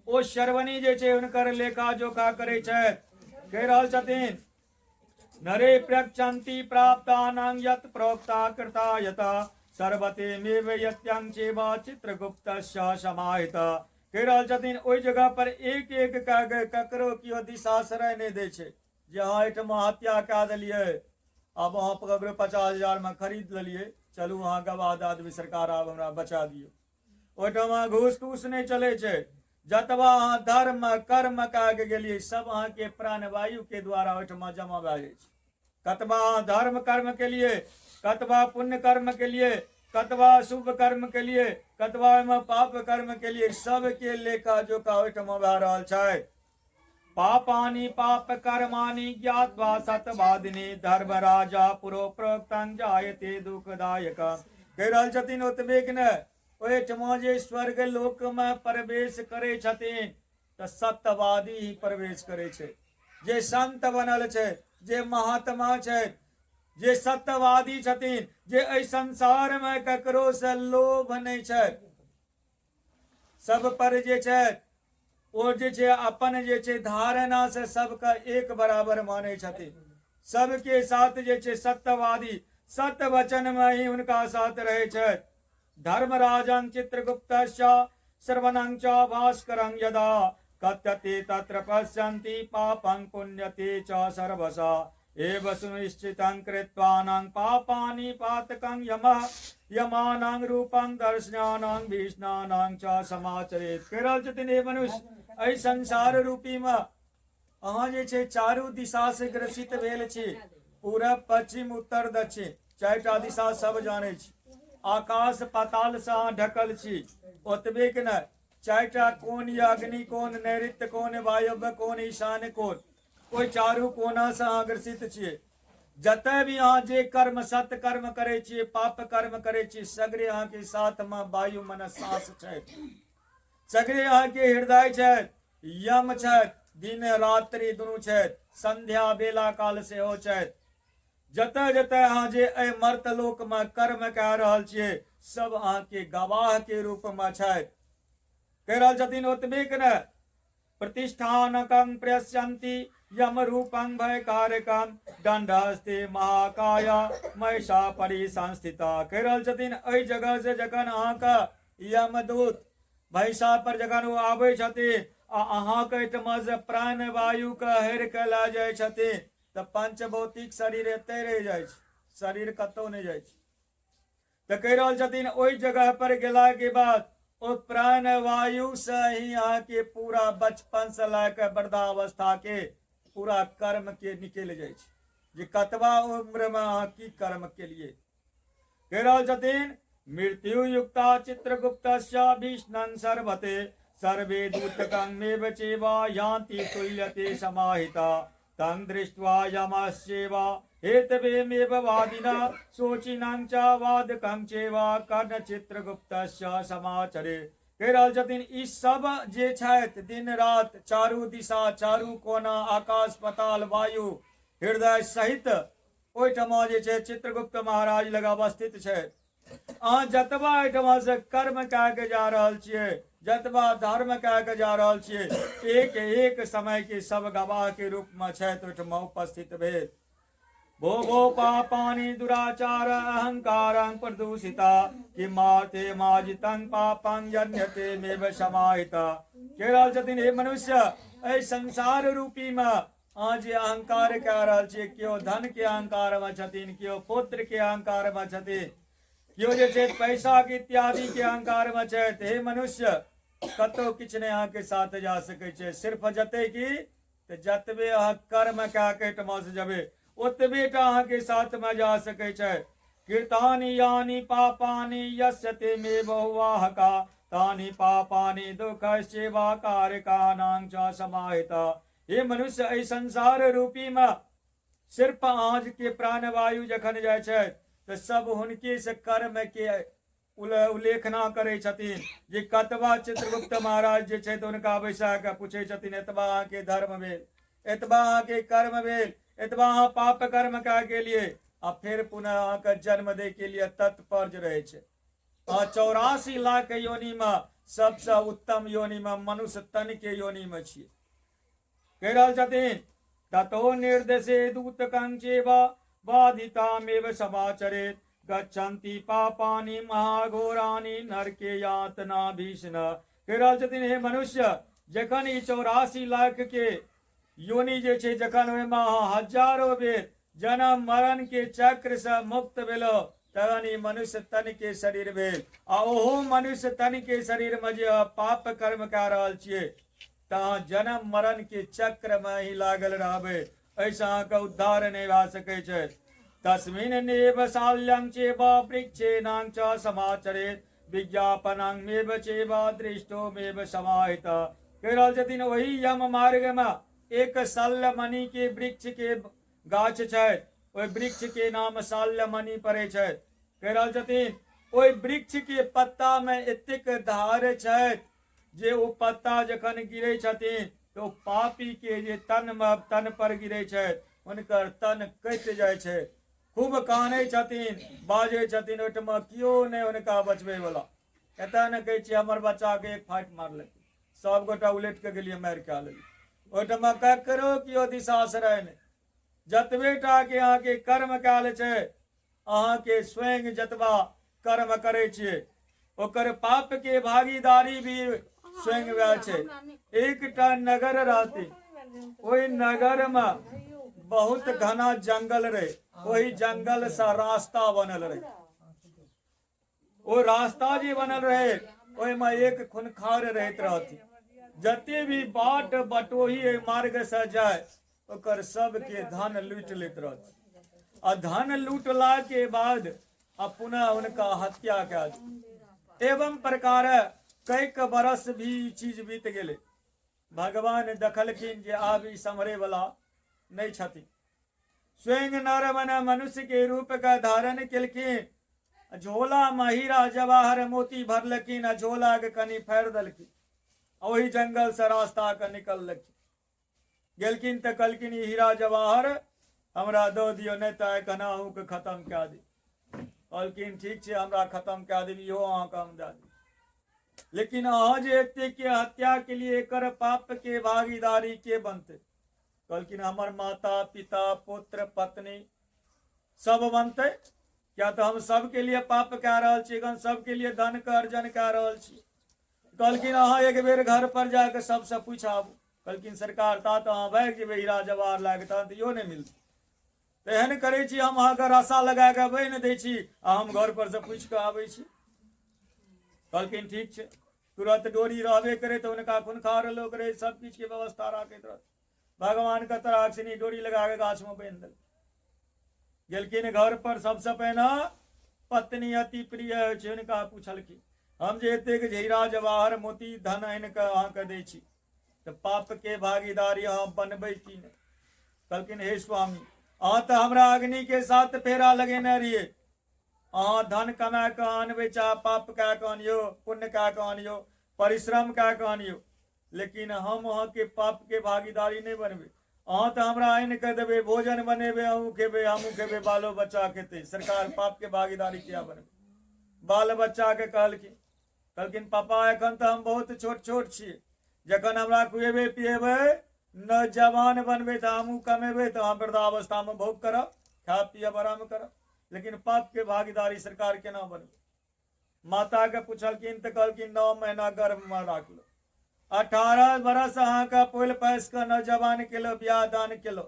ओ श्रवणी जे छै हुनकर लेखा जोखा करै छथि। कहि रहल छथिन, नरे प्रक्षन्ति प्राप्तानां यत् प्रोक्ता कृता यता सर्वतेमेव यत्यं चेव चित्रगुप्तस्य समाहित। कहि रहल छथिन, ओहि जगह पर एक एक कए के ककरो केओ दिशाश्रय नहि दै छै जे अहाँ एहिठमा हत्या कए देलियै, आब अहाँ ककरो 50,000 मे खरीद लेलियै, चलू अहाँ गवाह दए देबै, सरकार आब हमरा बचा दियौ। ओहिठमा घूस तूस नहि चलै छै। जतबा अहाँ धर्म कर्म कए के गेलियै, सब अहाँके प्राणवायु के द्वारा ओहिठमा जमा भए जाइ छै। कतबा अहाँ धर्म कर्म केलियै, कतबा पुण्य कर्म केलियै, कतबा शुभ कर्म केलियै, कतबा ओहिमे पाप कर्म केलियै, सबके लेखा जोखा ओहिठमा भए रहल छै। पापानि पाप कर्माणि ज्ञात्वा सतवादिनी धर्मराजा पुरो प्रोक्तं जायते दुःखदायक। कहि रहल छथिन, ओतबे के नहि, ओहिठमा जे स्वर्ग लोक मे प्रवेश करै छथिन तऽ सत्यवादी ही प्रवेश करै छै। जे संत बनल छै, जे महात्मा छै, जे सत्यवादी छथिन, जे एहि संसार मे ककरो से लोभ नहि छै, सब पर जे छै ओ जे छै अपन जे छै धारणा से सबके एक बराबर मानै छथिन, सबके साथ जे छै सत्यवादी सत्य वचन में ही हुनका साथ रहै छै। धर्मराजं चित्रगुप्त श्रवणं च भास्करं यदा कथ्यते तत्र पश्यन्ति पापं पुण्यते च सर्वसा। एव सुनिश्चितं कृत्वानां पापानि पातकं यमः यमानां रूपं दर्शनानां भीष्णानां च समाचरेत। कहि रहल छथिन, हे मनुष्य, एहि संसार रूपी मे अहाँ जे छै चारू दिशा से ग्रसित भेल छी। पूरब, पश्चिम, उत्तर, दक्षिण, चारिटा दिशा सब जानै छी। आकाश पाताल से अहाँ ढकल छी। ओतबे के नहि, चारिटा कोण या अग्नि कोण, नैऋत्य कोण, वायव्य कोण, ईशान्य कोण, ओहि चारू कोना से अहाँ ग्रसित छियै। जतय भी अहाँ जे कर्म सत्य कर्म करै छियै, पाप कर्म करै छियै, सगरे अहाँके साथमे वायु मन सास छै, सगरे अहाँके हृदय छै, यम छथि, दिन रात्रि दुनू छथि, संध्या बेला काल सेहो छथि। जतय जतय अहाँ जे एहि मर्त लोकमे कर्म कए रहल छियै, सब अहाँके गवाह के रूपमे छथि। कहि रहल छथिन, ओतबे के ने, प्रतिष्ठानकं प्रयस्यन्ति यम रूपं भयकारकं दण्डस्ते महाकाय महिषा परिसंस्थिता। कहि रहल छथिन, एहि जगह से जखन अहाँके यमदूत भैंसा पर जखन ओ आबै छथिन आ अहाँके एहिठमा से प्राण वायु के हेर के लए जाइ छथिन, तऽ पंचभौतिक शरीर एते रहि जाइ छै, शरीर कतहु नहि जाइ छै। तऽ कहि रहल छथिन, ओहि जगह पर गेला के बाद ओ प्राण वायु से ही अहाँके पूरा बचपन से लए के वृद्धावस्था के पूरा कर्म के निकलि जाइ छै, जे कतबा उम्र में अहाँ की कर्म केलिए। कहि रहल छथिन, मृत्यु युक्ता चित्रगुप्त भीष्णं सर्वते सर्वे दूतकमेव चेवा यान्ति तुल्यते समाहिता तं दृष्ट्वा यमश्चेव हेतवेमेव वादिना शोचिनां च वादकं चेव कर्ण चित्रगुप्तस्य समाचरे। कहि रहल छथिन, ई सब जे छथि दिन रात चारू दिशा, चारू कोना, आकाश पताल वायु हृदय सहित ओहिठमा जे छै चित्रगुप्त महाराज लग अवस्थित छै। अहाँ जतबा एहिठमा से कर्म कए के जा रहल छियै, जतबा धर्म कए के जा रहल छियै, एक एक समय के सब गवाह के रूप में छथि ओहिठमा उपस्थित भेल। भो भो पापानि दुराचार अहंकार प्रदूषिता किमार्थे माजितं पापं जन्यते मेव समाहिता। कहि रहल छथिन, हे मनुष्य, एहि संसार रूपी में अहाँ जे अहंकार कए रहल छियै, केओ धन के अहंकार में छथिन, केओ पुत्र के अहंकार में छथिन, केओ जे छै पैसा के इत्यादि के अहंकार में छथि, हे मनुष्य, कतौ किछु नहि अहाँके साथ जा सकै छै। सिर्फ जते की तऽ जतबे अहाँ कर्म कए के एहिठमा से जेबै, ओतबे टा अहाँके साथ में जा सकै छै। कीर्तानि यानि पापानि यस्य ते मे बहुवाहका तानि पापानि दुःखश्चैव कारकाणां च समाहिता। हे मनुष्य, एहि संसार रूपी में सिर्फ अहाँ के प्राणवायु जखन जाइ छै तऽ सब हुनके से कर्म के उल्लेखना करै छथिन जे कतबा चित्रगुप्त महाराज जे छथि हुनका बैसा कऽ पूछै छथिन, एतबा अहाँके धर्म भेल, एतबा अहाँके कर्म भेल, एतबा अहाँ पाप कर्म कए गेलियै, आ फेर पुनः अहाँके जन्म दै के लिए तत्पर जे रहै छै। आ 84 लाख योनिमे सबसँ उत्तम योनिमे मनुष्य तन के योनिमे छियै। कहि रहल छथिन, ततो निर्देशे दूत कंचेव बाधितामेव समाचरेत गच्छन्ति पापानि महाघोरानि नरके यातना भीषण। कहि रहल छथिन, हे मनुष्य, जखन ई 84 लाख के योनि जे छै, जखन ओहिमे अहाँ हजारो बेर जन्म मरण के चक्र से मुक्त भेलो, तखन ई मनुष्य तन के शरीर भेल। आ ओहो मनुष्य तन के शरीर में जे अहाँ पाप कर्म कए रहल छियै, तऽ अहाँ जन्म मरण के चक्र में ही लागल रहबै, एहिसँ अहाँके उद्धार नहि भए सकै छै। तस्मिन नेव शाल्यं चेव वृक्षेणां च समाचरेत विज्ञापनमेव चेव दृष्टोमेव समाहित। कहि रहल छथिन, ओहि यम मार्ग में एक शल्यमणि के वृक्ष के गाछ छै, ओहि वृक्ष के नाम शल्यमणि पड़ै छै। कहि रहल छथिन, ओहि वृक्ष के पत्ता में एतेक धार छै जे ओ पत्ता जखन गिरै छथिन तऽ ओ पापी के जे तन में तन पर गिरै छै, हुनकर तन कटि जाइ छै। खूब कानै छथिन, बाजै छथिन, ओहिठमा केओ नहि हुनका बचबै वाला। एतऽ ने कहै छियै हमर बच्चा के एक फाटि मारलकै, सब गोटा उलटि कऽ गेलियै, मारि कऽ लेलियै। ओहिठमा ककरो केओ दिशा आश्रय नहि। जतबे टा के अहाँके कर्म कयल छै, अहाँके स्वयं जतबा कर्म करै छियै, ओकर पाप के भागीदारी भी स्वयं वएह छै। एकटा नगर रहती, ओहि नगर में बहुत घना जंगल रहे, ओहि जंगल से रास्ता बनल रहे। ओ रास्ता जे बनल रहे, ओहिमे एक खुनखार रहैत रहथिन। जते भी बाट बटोही एहि मार्ग से जाय, ओकर सबके धन लूटि लैत रहथिन। आ धन लूटला के बाद आ पुनः हुनका हत्या कए देल। एवं प्रकार कैक बरस भी ई चीज बीत गेलै। भगवान देखलखिन जे आब ई सम्हरे वाला नहि छथिन। स्वयं नर बन मनुष्य के रूप का धारण केलखिन, झोला में हीरा जवाहर मोती भरलखिन आ झोला के कनि फाड़ि देलखिन, ओहि जंगल से रास्ता के निकललखिन। गेलखिन तऽ कहलखिन, ई हीरा जवाहर हमरा दऽ दियौ, नहि तऽ एखन अहूँके खतम कए दी। कहलखिन, ठीक छै, हमरा खतम कए देब, इहो अहाँके हम दए देब, लेकिन अहाँ जे एतेक के हत्या के लिए एकर पाप के भागीदारी के बनतै? कहलखिन, हमर माता पिता पुत्र पत्नी सब बनतै, किया तऽ हम सबके लिए पाप कए रहल छी, एखन सबके लिए धन के अर्जन कए रहल छी। कहलखिन, अहाँ एक बेर घर पर जाके सबसँ पूछि आबू। कहलखिन, सरकार, ता तऽ अहाँ भागि जेबै हीरा जवाहर लए कऽ, तहन तऽ इहो नहि मिलतै। तऽ एहन करै छी, हम अहाँके रस्सा लगा कऽ बान्हि दै छी आ हम घर पर से पूछि कऽ आबै छी। कहलखिन, ठीक छै। तुरंत डोरी रहबे करे तऽ हुनका खुनखार लोक रहै, सब किछु के व्यवस्था राखैत रहत। भगवान के तराक्षणी डोरी लगा के गाछ में बान्हि देलक। गेलखिन घर पर, सबसे पहिने पत्नी अति प्रिय होइ छै, हुनका पुछलखिन, हम जे एतेक हीरा जवाहर मोती धन आनि कऽ अहाँके दै छी, तऽ पाप के भागीदारी अहाँ बनबै की नहि? कहलखिन, हे स्वामी, अहाँ तऽ हमरा अग्नि के साथ फेरा लगेने रहियै। अहाँ धन कमा कऽ आनबै, चाहे पाप कए कऽ आनियौ, पुण्य कए कऽ आनियौ, परिश्रम कए कऽ आनियौ, लेकिन हम अहाँके पाप के भागीदारी नहि बनबै। अहाँ तऽ हमरा आनि कऽ देबै, भोजन बनेबै, अहूँ खेबै, हमहूँ खेबै, बालो बच्चा खेतै। सरकार, पाप के भागीदारी किया बनबै? बाल बच्चाके कहलखिन, कहलखिन, पापा, एखन तऽ हम बहुत छोट छोट छी, जखन हमरा खुएबै पिएबै, नौजवान बनबै, तऽ हमहूँ कमेबै, तऽ अहाँ वृद्धावस्थामे भोग करब, खायब पियब, आराम करब, लेकिन पाप के भागीदारी सरकार केना बनबै? माता के पुछलखिन तऽ कहलखिन, 9 महीना गर्भ में राखलो, 18 बरस अहाँके पोल पैस कऽ नौजवान केलो, बियाह दान केलो,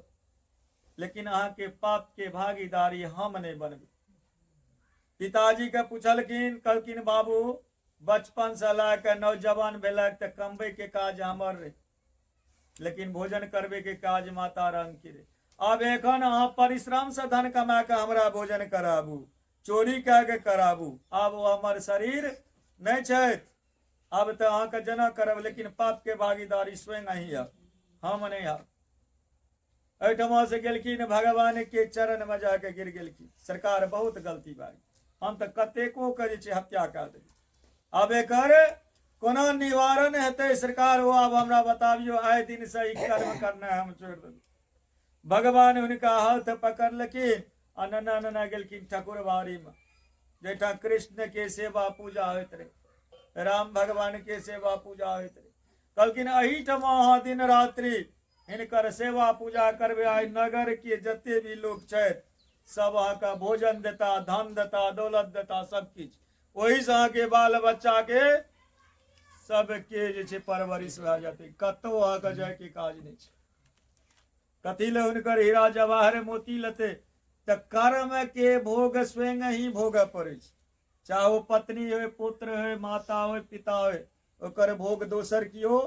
लेकिन अहाँके पाप के भागीदारी हम नहि बनबै। पिताजी के पुछलखिन, कहलखिन, बाबू, बचपन से लए कऽ नौजवान भेलक तऽ कमबै के काज हमर रहे, लेकिन भोजन करबे के काज माता रंग के रहे। आब एखन अहाँ परिश्रम से धन कमा कऽ हमरा भोजन कराबू, चोरी कए के कराबू, आब ओ हमर शरीर नहि छथि। आब तऽ अहाँके जेना करब, लेकिन पाप के भागीदारी स्वयं अहीं हब, हम नहि हब। एहिठमा से गेलखिन, भगवान के चरण में जाके गिर गेलखिन, सरकार, बहुत गलती भए गेल, हम तऽ कतेको के जे छै हत्या कए देलियै। आब एकर कोना निवारण हेतै सरकार, ओ आब हमरा बताबियौ। आइ दिन से ई कर्म करनाइ हम छोड़ि देलियै। भगवान हुनका हाथ पकड़लखिन आ नना नना गेलखिन ठाकुरबाड़ी में, जाहिठाम कृष्ण के सेवा पूजा होइत रहे, राम भगवान के सेवा पूजा होइत रहे। कहलखिन एहिठाम अहाँ दिन रात्रि हिनकर सेवा पूजा करबै, आइ नगर के जते भी लोक छथि सब अहाँके भोजन देता, धन देता, दौलत देता, सब किछु। ओहिसँ अहाँके बाल बच्चाके सबके जे छै परवरिश भए जेतै, कतहु अहाँके जायके काज नहि छै। कथी ले हुनकर हीरा जवाहर मोती लेतै? तऽ कर्म के भोग स्वयं ही भोगऽ पड़ै छै, चाहे ओ पत्नी होय, पुत्र होय, माता होय, पिता होय, ओकर भोग दोसर केओ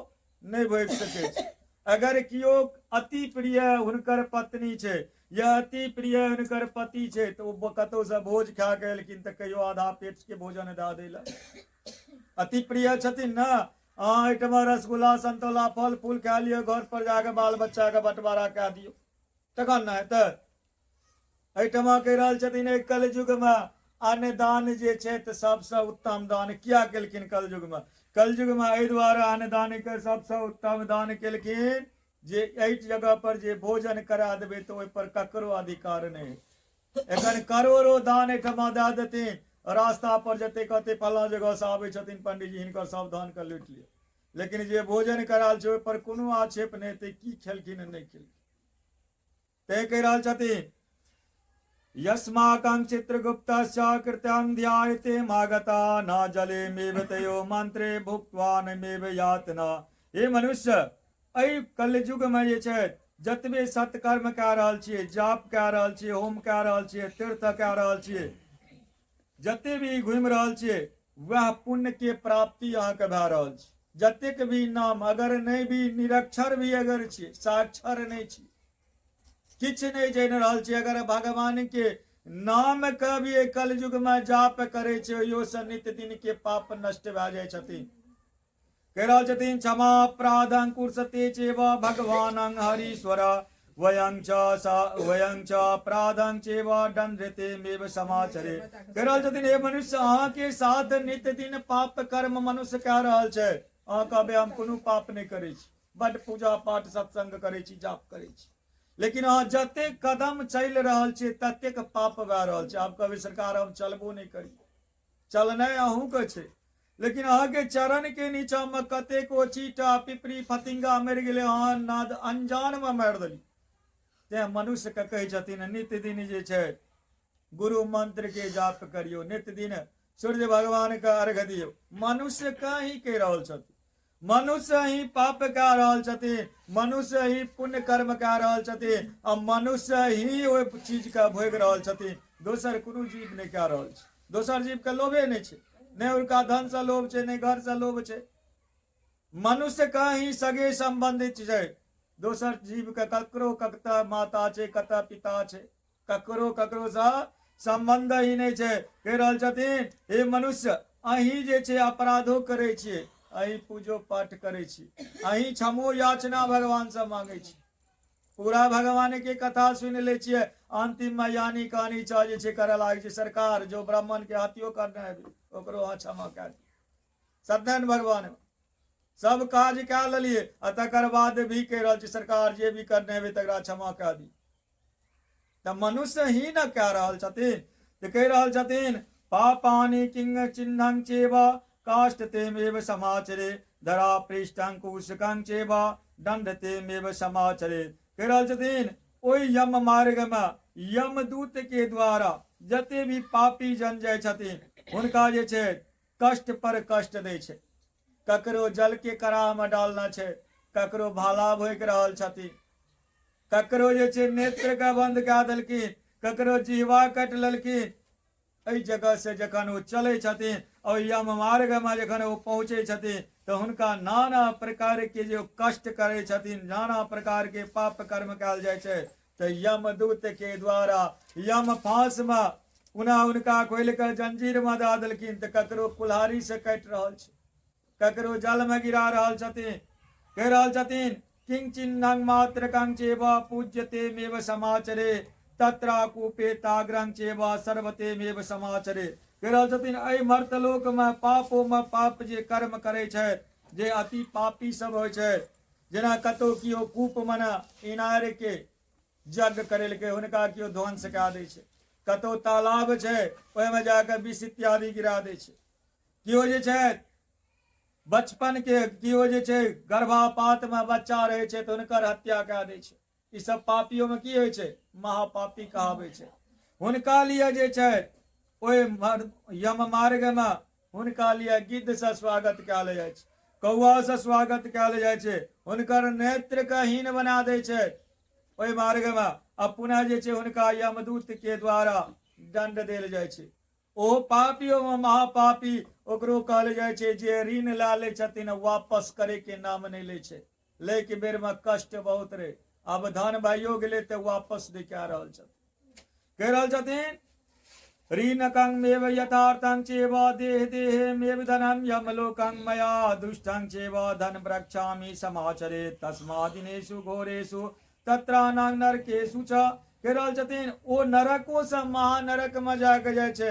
नहि भोगि सकै छै। अगर केओ अति प्रिय हुनकर पत्नी छै या अति प्रिय हुनकर पति छै, तऽ ओ कतहुसँ भोज खा कऽ एलखिन तऽ कहियो आधा पेट के भोजन दऽ दै लए अति प्रिय छथिन ने। अहाँ एहिठमा रसगुल्ला संतोला फल फूल खा लिअ, घर पर जाके बाल बच्चाके बंटवारा कए दियौ, तखन ने हेतै। एहिठमा कहि रहल छथिन एहि कलयुगमे अन्नदान जे छै तऽ सबसँ उत्तम दान किया केलखिन कलयुगमे? कलयुगमे एहि दुआरे अन्नदानके सबसँ उत्तम दान केलखिन जे एहि जगह पर जे भोजन करा देबै तऽ ओहि पर ककरो अधिकार नहि। एखन करोड़ो दान एहिठमा दए देथिन, रास्ता पर जते कहते फलां जगह से आबै छथिन पंडीजी, हिनकर सब धान के लूटि लिअ, लेकिन जे भोजन करायल छै ओहि पर कोनो आक्षेप नहि हेतै की खेलखिन नहि खेलखिन। ते कहि रहल छथिन यस्माकं चित्रगुप्त कृत्यं ध्यायते मागता न जले मेव तयो मंत्रे भुक्त्वा न मेव यातना। हे मनुष्य, एहि कलयुग में जे छै जतबे सत्कर्म कए रहल छियै, जाप कए रहल छियै, होम कए रहल छियै, तीर्थ कए रहल छियै, जते भी घुमि रहल छियै, वएह पुण्य के प्राप्ति अहाँके भए रहल छै। जतेक भी नाम, अगर नहि भी निरक्षर भी अगर छियै, साक्षर नहि छी, किछु नहि जानि रहल छी, अगर भगवान के नाम के भी एहि कलयुग में जाप करै छै, ओहियो से नित्य दिन के पाप नष्ट भए जाइ छथिन। कहि रहल छथिन क्षमा अपराधं कुर्सते चेव भगवानं हरीश्वर वयं च वयं च अपराधं चेव दंडते मेव समाचरे। कहि रहल छथिन हे मनुष्य, अहाँ के साथ नित्य दिन पाप कर्म मनुष्य कह रहल छै, अहाँ कहबै हम कोनो पाप नहि करै छी, बड पूजा पाठ सत्संग करै छी, जाप करै छी, लेकिन अहाँ जतेक कदम चलि रहल छी ततेक पाप भए रहल छै। आब कहबै सरकार हम चलबो नहि करी, चलनाइ अहूँके छै, लेकिन अहाँके चरण के नीचा में कतेको चीटा पिपरी फतिंगा मरि गेलै, अहाँ नाद अनजान में मारि देली। तें मनुष्य के कहै छथिन नित्य दिन जे छै गुरु मंत्र के जाप करियौ, नित्य दिन सूर्य भगवान के अर्घ दियौ। मनुष्य के ही कहि रहल छथिन, मनुष्य ही पाप कए रहल छथिन, मनुष्य ही पुण्य कर्म कए रहल छथिन, आ मनुष्य ही ओहि चीज के भोगि रहल छथिन, दोसर कोनो जीव नहि कए रहल छै। दोसर जीव के लोभे नहि छै, नहि हुनका धन से लोभ छै, नहि घर से लोभ छै। मनुष्य के ही सगे संबंधित छै, दोसर जीव के ककरो कतऽ माता छै, कतऽ पिता छै, ककरो ककरो से संबंध ही नहि छै। कहि रहल छथिन हे मनुष्य, अहीं जे छै अपराधो करै छियै, अहीं पूजो पाठ करै छी, अहीं क्षमो याचना भगवान से मांगै छी, पूरा भगवान के कथा सुनि लै छियै, अंतिम में यानी कहानी छ जे छै करऽ लागै छै सरकार जो ब्राह्मण के हत्यो करने हेबै ओकरो अहाँ क्षमा कए दियौ। सत्यनारायण भगवान सब काज कए लेलियै आ तकर बाद भी कहि रहल छी सरकार जे भी करने हेबै तकरा क्षमा कए दियौ। तऽ मनुष्य ही न कह रहल छथिन। तऽ कहि रहल छथिन पापानि किंग चिन्हं चेव काष्ठ तेमेव समाचरे धरा पृष्ठं कुशकं चेव दंड तेमेव समाचरे। कहि रहल छथिन ओहि यम मार्ग में यमदूत के द्वारा जते भी पापी जन जाइ छथिन हुनका जे छै कष्ट पर कष्ट दै छै। ककरो जल के कराह में डालना छै, ककरो भाला भोकि रहल छथिन, ककरो जे छै नेत्र के बंद कए देलखिन, ककरो जिहवा काटि लेलखिन। एहि जगह से जखन ओ चलै छथिन और यम मार्ग में जखन ओ पहुँचै छथिन तऽ हुनका नाना प्रकार के जे कष्ट करै छथिन, नाना प्रकार के पाप कर्म कयल जाइ छै। तऽ यमदूत के द्वारा यम फांस में पुनः हुनका खोलि कऽ जंजीर में दऽ देलखिन। तऽ ककरो कुल्हाड़ी से काटि रहल छै, ककरो जल में गिरा रहल छथिन। कहि रहल छथिन किंचिन्नंग मात्रकं चेव पूज्यते मेव समाचरे तत्रा कूपे ताग्रं चेव सर्वते मेव समाचरे। कहि रहल छथिन एहि मर्तलोकमे पापोमे पाप जे कर्म करै छै, जे अति पापी सब होइ छै, जेना कतौ केओ कूप मने इनार के यज्ञ करेलकै, हुनका केओ ध्वंस कए दै छै। कतौ तालाब छै, ओहिमे जाकऽ विष इत्यादि गिरा दै छै। केओ जे छै बचपन के, केओ जे छै गर्भापात मे बच्चा रहै छै तऽ हुनकर हत्या कए दै छै। ई सब पापियो मे की होइ छै? महापापी कहाबै छै। हुनका लिए जे छै ओहि यम मार्ग मे हुनका लिए गिद्ध से स्वागत कयल जाइ छै, कौआ से स्वागत कयल जाइ छै, हुनकर नेत्र के हीन बना दै छै ओहि मार्ग मे। आ पुनः जे छै हुनका यमदूत के द्वारा दंड देल जाइ छै। ओ पापियो मे महापापी ओकरो कहल जाइ छै जे ऋण लए लै छथिन, वापस करे के नाम नहि लै छै। लै के बेर मे कष्ट बहुत रहे, आब धन भाइयो गेलै तऽ वापस नहि कए रहल छथिन। कहि रहल छथिन ऋणकं यथार्थं चेव देह देहे मेव धनं यमलोकं मया दुष्टं चेव धन प्रक्षामि समाचरे तस्मादिनेषु घोरेषु तत्रानां नरकेषु च। कहि रहल छथिन ओ नरको से महानरक मे जाके जाइ छै,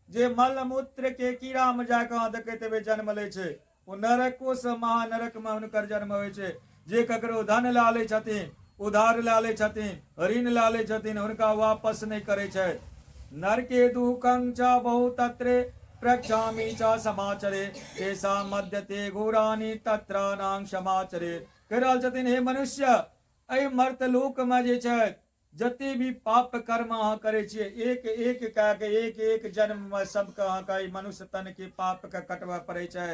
जे मलमूत्र के कीड़ा मे जाके अहाँ देखैत हेबै जन्म लै छै, ओ नरको से महानरक मे हुनकर जन्म होइ छै। जे ककरो धन लए लै छथिन, उधार लए लै छथिन, ऋण लए लै छथिन, हुनका वापस नहि करै छै। नरके दुःखं च बहु तत्रे प्रक्षामि च समाचरे तेषां मध्यते घोराणि तत्राणां समाचरे। कहि रहल छथिन हे मनुष्य, एहि मर्तलोकमे जे छै जते भी पाप कर्म अहाँ करै छियै, एक एक कए के एक एक जन्ममे सबके अहाँके एहि मनुष्य तन के पाप के कटबऽ पड़ै छै।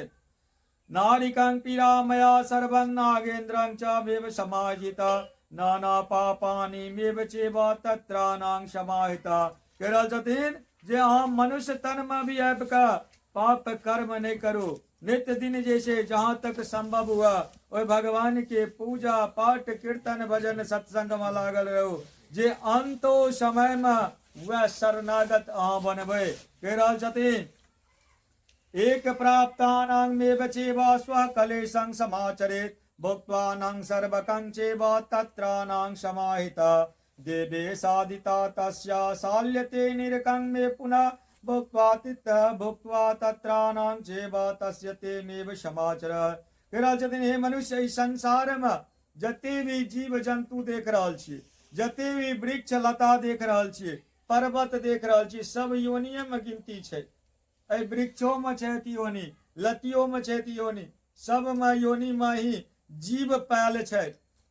नारिकं पीड़ा मया सर्वं नागेन्द्रं च मेव समाहित नाना पापानि मेव चेव तत्राणां समाहित। कहि रहल छथिन जे अहाँ मनुष्य तन मे भी आबि कऽ पाप कर्म नहि करू। नित्य दिन जे छै जहाँ तक संभव हुआ ओहि भगवान के पूजा पाठ कीर्तन भजन सत्संग में लागल रहू, जे अंतो समय में वह शरणागत अहाँ बनबै। कहि रहल छथिन एक प्राप्तानां मेव चेव स्वकलेशं समाचरेत् भुक्त्वानां सर्वकं चेव तत्राणां समाहित देवे साधिता तस्या शाल्यते निरकं मे पुनः भुक्त्वा तित भुक्त्वा तत्राणां चेव तस्य ते मेव समाचर। कहि रहल छथिन हे मनुष्य, एहि संसार मे जते भी जीव जन्तु देख रहल छी, जते भी वृक्ष लता देख रहल छी, पर्वत देख रहल छी, सब योनिये मे गिनती छै। एहि वृक्षो मे छथि योनि, लतियो मे छथि योनि, सबमे योनि मे ही जीव पायल छै।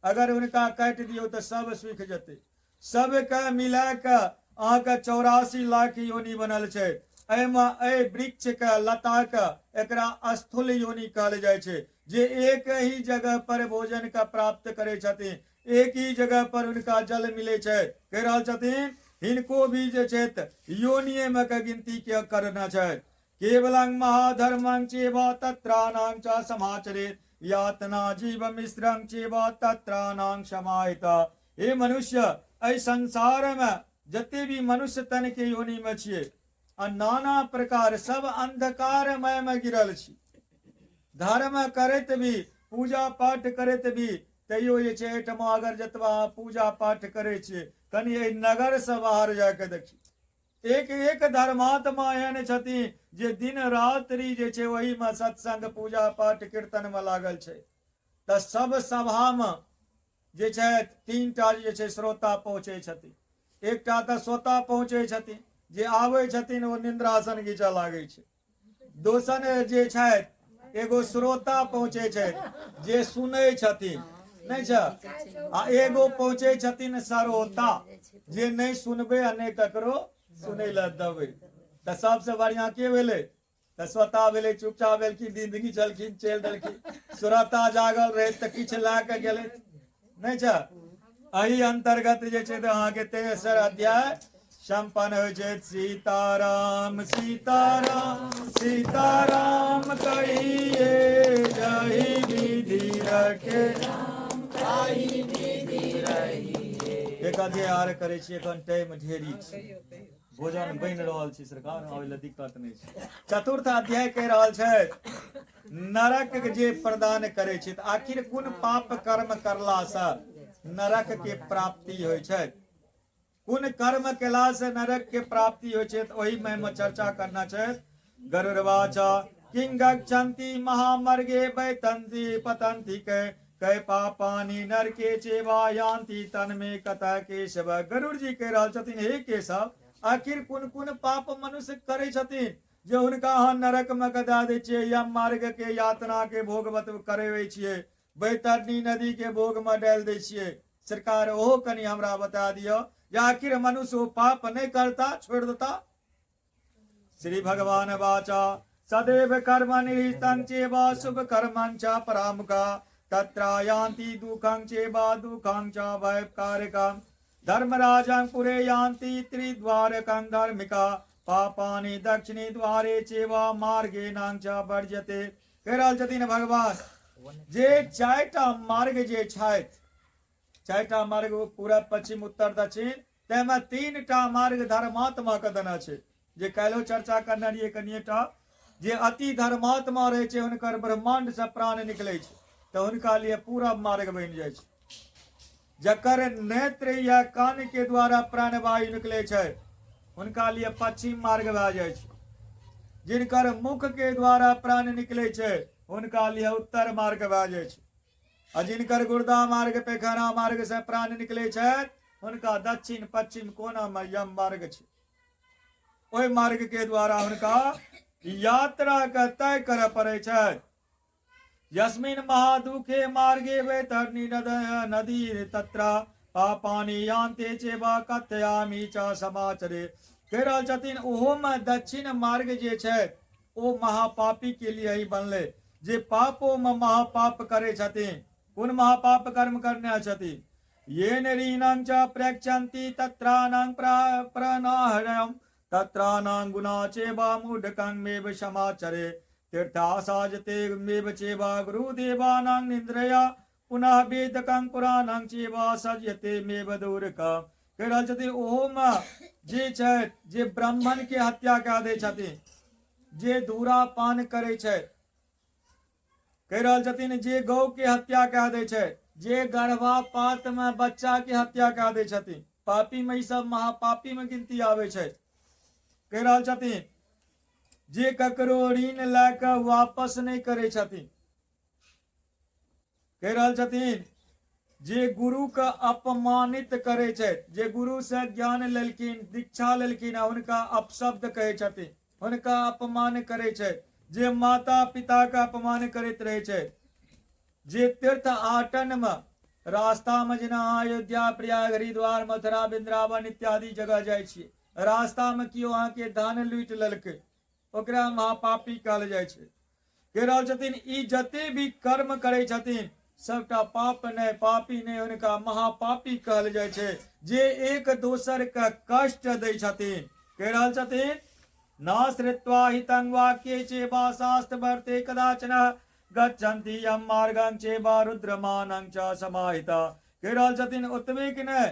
अगर हुनका काटि दियौ तऽ सब सुखि जेतै। सबके मिला कऽ अहाँके 84 लाख योनि बनल छै। एहिमे एहि वृक्ष के, लता के, एकरा स्थूल योनि कहल जाइ छै, जे एक ही जगह पर भोजन के प्राप्त करै छथिन, एक ही जगह पर हुनका जल मिलै छै। कहि रहल छथिन हिनको भी जे छै योनिये मे के गिनती के करना छै। केवलं महाधर्मं चेव तत्राणां च समाचरेत् यातना जीव मिश्रं चेव तत्राणां समाहित। हे मनुष्य, एहि संसार मे जते भी मनुष्य तन के योनि मे छियै आ नाना प्रकार सब अंधकारमय मे गिरल छी, धर्म करैत भी, पूजा पाठ करैत भी, तैयो जे छै एहिठमा अगर जतबा अहाँ पूजा पाठ करै छियै, कनि एहि नगरसँ बाहर जाके देखी, एक एक धर्मात्मा एहन छथिन जे दिन रात्रि जे छै ओहिमे सत्संग पूजा पाठ कीर्तनमे लागल छै। तऽ सब सभामे जे छै 3टा जे छै श्रोता पहुँचै छथिन। एकटा तऽ श्रोता पहुँचै छथिन, जे आबै छथिन ओ निद्रासन घीचऽ लागै छै। दोसर जे छथि एगो श्रोता पहुँचै छै जे सुनै छथिन, नहि छै, आ एगो पहुँचै छथिन सरोता, जे नहि सुनबै आ नहि ककरो सुनै लए देबै। तऽ सबसँ बढ़िआँ के भेलै? तऽ श्रोता भेलै, चुपचाप भेलखिन, जिंदगी चलखिन, चलि देलखिन। श्रोता जागल रहै तऽ किछु लए कऽ गेलै, नहि छै। एहि अंतर्गत जे छै तऽ अहाँके तेसर अध्याय सम्पन्न होइ छै। सीताराम सीताराम सीताराम कहिए जही विधि रखे। एक अध्याय आर करै छी, एखन टाइम ढेरी छै, भोजन बनि रहल छै सरकार, ओहि लए दिक्कत नहि छै। चतुर्थ अध्याय कहि रहल छै नरक जे प्रदान करै छै, तऽ आखिर कोन पाप कर्म करलासँ नरक के प्राप्ति होइ छै? कोन कर्म केला से नरक के प्राप्ति होइ छै, तऽ ओहि मे चर्चा करना छै। गरुड़वाच किं गच्छन्ति महामर्गे वैतन्ति पतन्ति कै कै पापानि नरके चेवा यान्ति तन्मे कतः केशव। गरुड़ जी कहि रहल छथिन, हे केशव, आखिर कोन कोन पाप मनुष्य करै छथिन जे हुनका अहाँ नरक मे के दए दै छियै, यम मार्ग के यातना के भोग करेबै छियै, बैतरणी नदी के भोग मे डालि दै छियै? सरकार, ओहो कनि हमरा बता दिअ जे आखिर मनुष्य ओ पाप नहि करता, छोड़ि देता। श्री भगवान वाचा सदैव कर्म निहितं चेव शुभ कर्मं च परामुखा तत्रायान्ति दुःखं चेव दुःखं च भयकारकं धर्मराजं पुरे यान्ति त्रिद्वारकं धार्मिका पापानि दक्षिणे द्वारे चेव मार्गे नां च वर्जते। कहि रहल छथिन भगवान जे चारिटा मार्ग जे छथि, चारिटा मार्ग पूरब पश्चिम उत्तर दक्षिण, ताहिमे तीनटा मार्ग धर्मात्मा के देने छै, जे काल्हिो चर्चा करने रहियै कनिएटा, जे अति धर्मात्मा रहै छै हुनकर ब्रह्मांड से प्राण निकलै छै, तऽ हुनका लिए पूरब मार्ग बनि जाइ छै। जकर नेत्र या कान के द्वारा प्राणवायु निकलै छै हुनका लिए पश्चिम मार्ग भए जाइ छै। जिनकर मुख के द्वारा प्राण निकलै छै हुनका लिए उत्तर मार्ग भए जाइ छै। आ जिनकर गुर्दा मार्ग पैखाना मार्ग से प्राण निकलै छै हुनका दक्षिण पश्चिम कोना मे यम मार्ग छै, ओहि मार्ग के द्वारा हुनका यात्रा के तय करय पड़ै छै। यस्मिन महादुखे मार्गे वैतरणी नदी तत्र पापानि यान्ते चेव कथयामि च समाचरे। कहि रहल छथिन ओहोमे दक्षिण मार्ग जे छै ओ महापापी के लिए ही बनलै, जे पापो मे महापाप करै छथिन। कोन महापाप कर्म करने छथिन? येन ऋणं च प्रेक्षन्ति तत्राणां प्रणाहरं तत्राणां गुणा चेव मूढकं समाचरे तीर्थासाजते मेव चेव गुरुदेवानां निन्द्रया पुनः वेदकं पुराणं चेव सजते मेव दूरकं। कहि रहल छथिन ओहोमे जे छथि जे ब्राह्मण के हत्या कए दै छथिन, जे धूरा पान करै छथि, कहि रहल छथिन जे गौ के हत्या कए दै छै, जे गर्भापात मे बच्चा के हत्या कए दै छथिन, पापी मे ई सब महापापी मे गिनती आबै छै। कहि रहल छथिन जे ककरो ऋण लए कऽ वापस नहि करै छथिन, कहि रहल छथिन जे गुरु के अपमानित करै छथि, जे गुरु से ज्ञान लेलखिन, दीक्षा लेलखिन आ हुनका अपशब्द कहै छथिन, हुनका अपमान करै छथि, जे माता पिता के अपमान करैत रहै छथि, जे तीर्थ आटन में रास्ता में जेना अयोध्या, प्रयाग, हरिद्वार, मथुरा, वृंदावन इत्यादि जगह जाइ छियै, रास्ता में केओ अहाँके धान लूटि लेलकै, ओकरा महापापी कहल जाइ छै। कहि रहल छथिन ई जते भी कर्म करै छथिन सबटा पाप नहि, पापी नहि, हुनका महापापी कहल जाइ छै, जे एक दोसर के कष्ट दै छथिन। कहि रहल छथिन न श्रुत्वा हितं वाक्ये चेवा शास्त्र वर्ते कदाचन गच्छन्ति यम मार्गं चेवा रुद्रमानं च समाहिता। कहि रहल छथिन ओतबे कि नहि,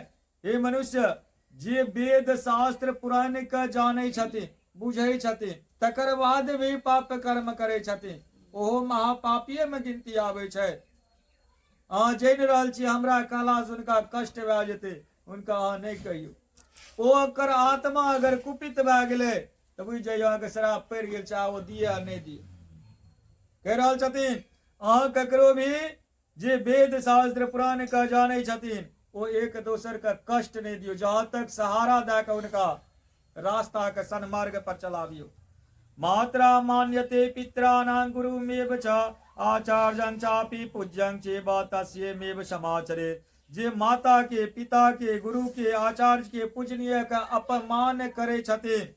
हे मनुष्य, जे वेद शास्त्र पुराण के जानै छथिन, बुझै छथिन, तकर बाद भी पाप कर्म करै छथिन, ओहो महापापिये मे गिनती आबै छै। अहाँ जानि रहल छी हमरा कहलासँ हुनका कष्ट भए जेतै, हुनका अहाँ नहि कहियौ। ओ ओकर आत्मा अगर कुपित भए गेलै तऽ बुझि जइयौ अहाँके श्राप पड़ि गेल छै, आब ओ दिए आ नहि दिए। कहि रहल छथिन अहाँ ककरो भी जे वेद शास्त्र पुराण के जानै छथिन ओ एक दोसर के कष्ट नहि दियौ, जहाँ तक सहारा दए के हुनका रास्ता के सन्मार्ग पर चलाबियौ। मात्रा मान्यते पित्राणां गुरुमेव च आचार्यं चापि पूज्यं चेव तस्यमेव समाचरे। जे माता के, पिता के, गुरु के, आचार्य के, पूजनीय के अपमान करै छथिन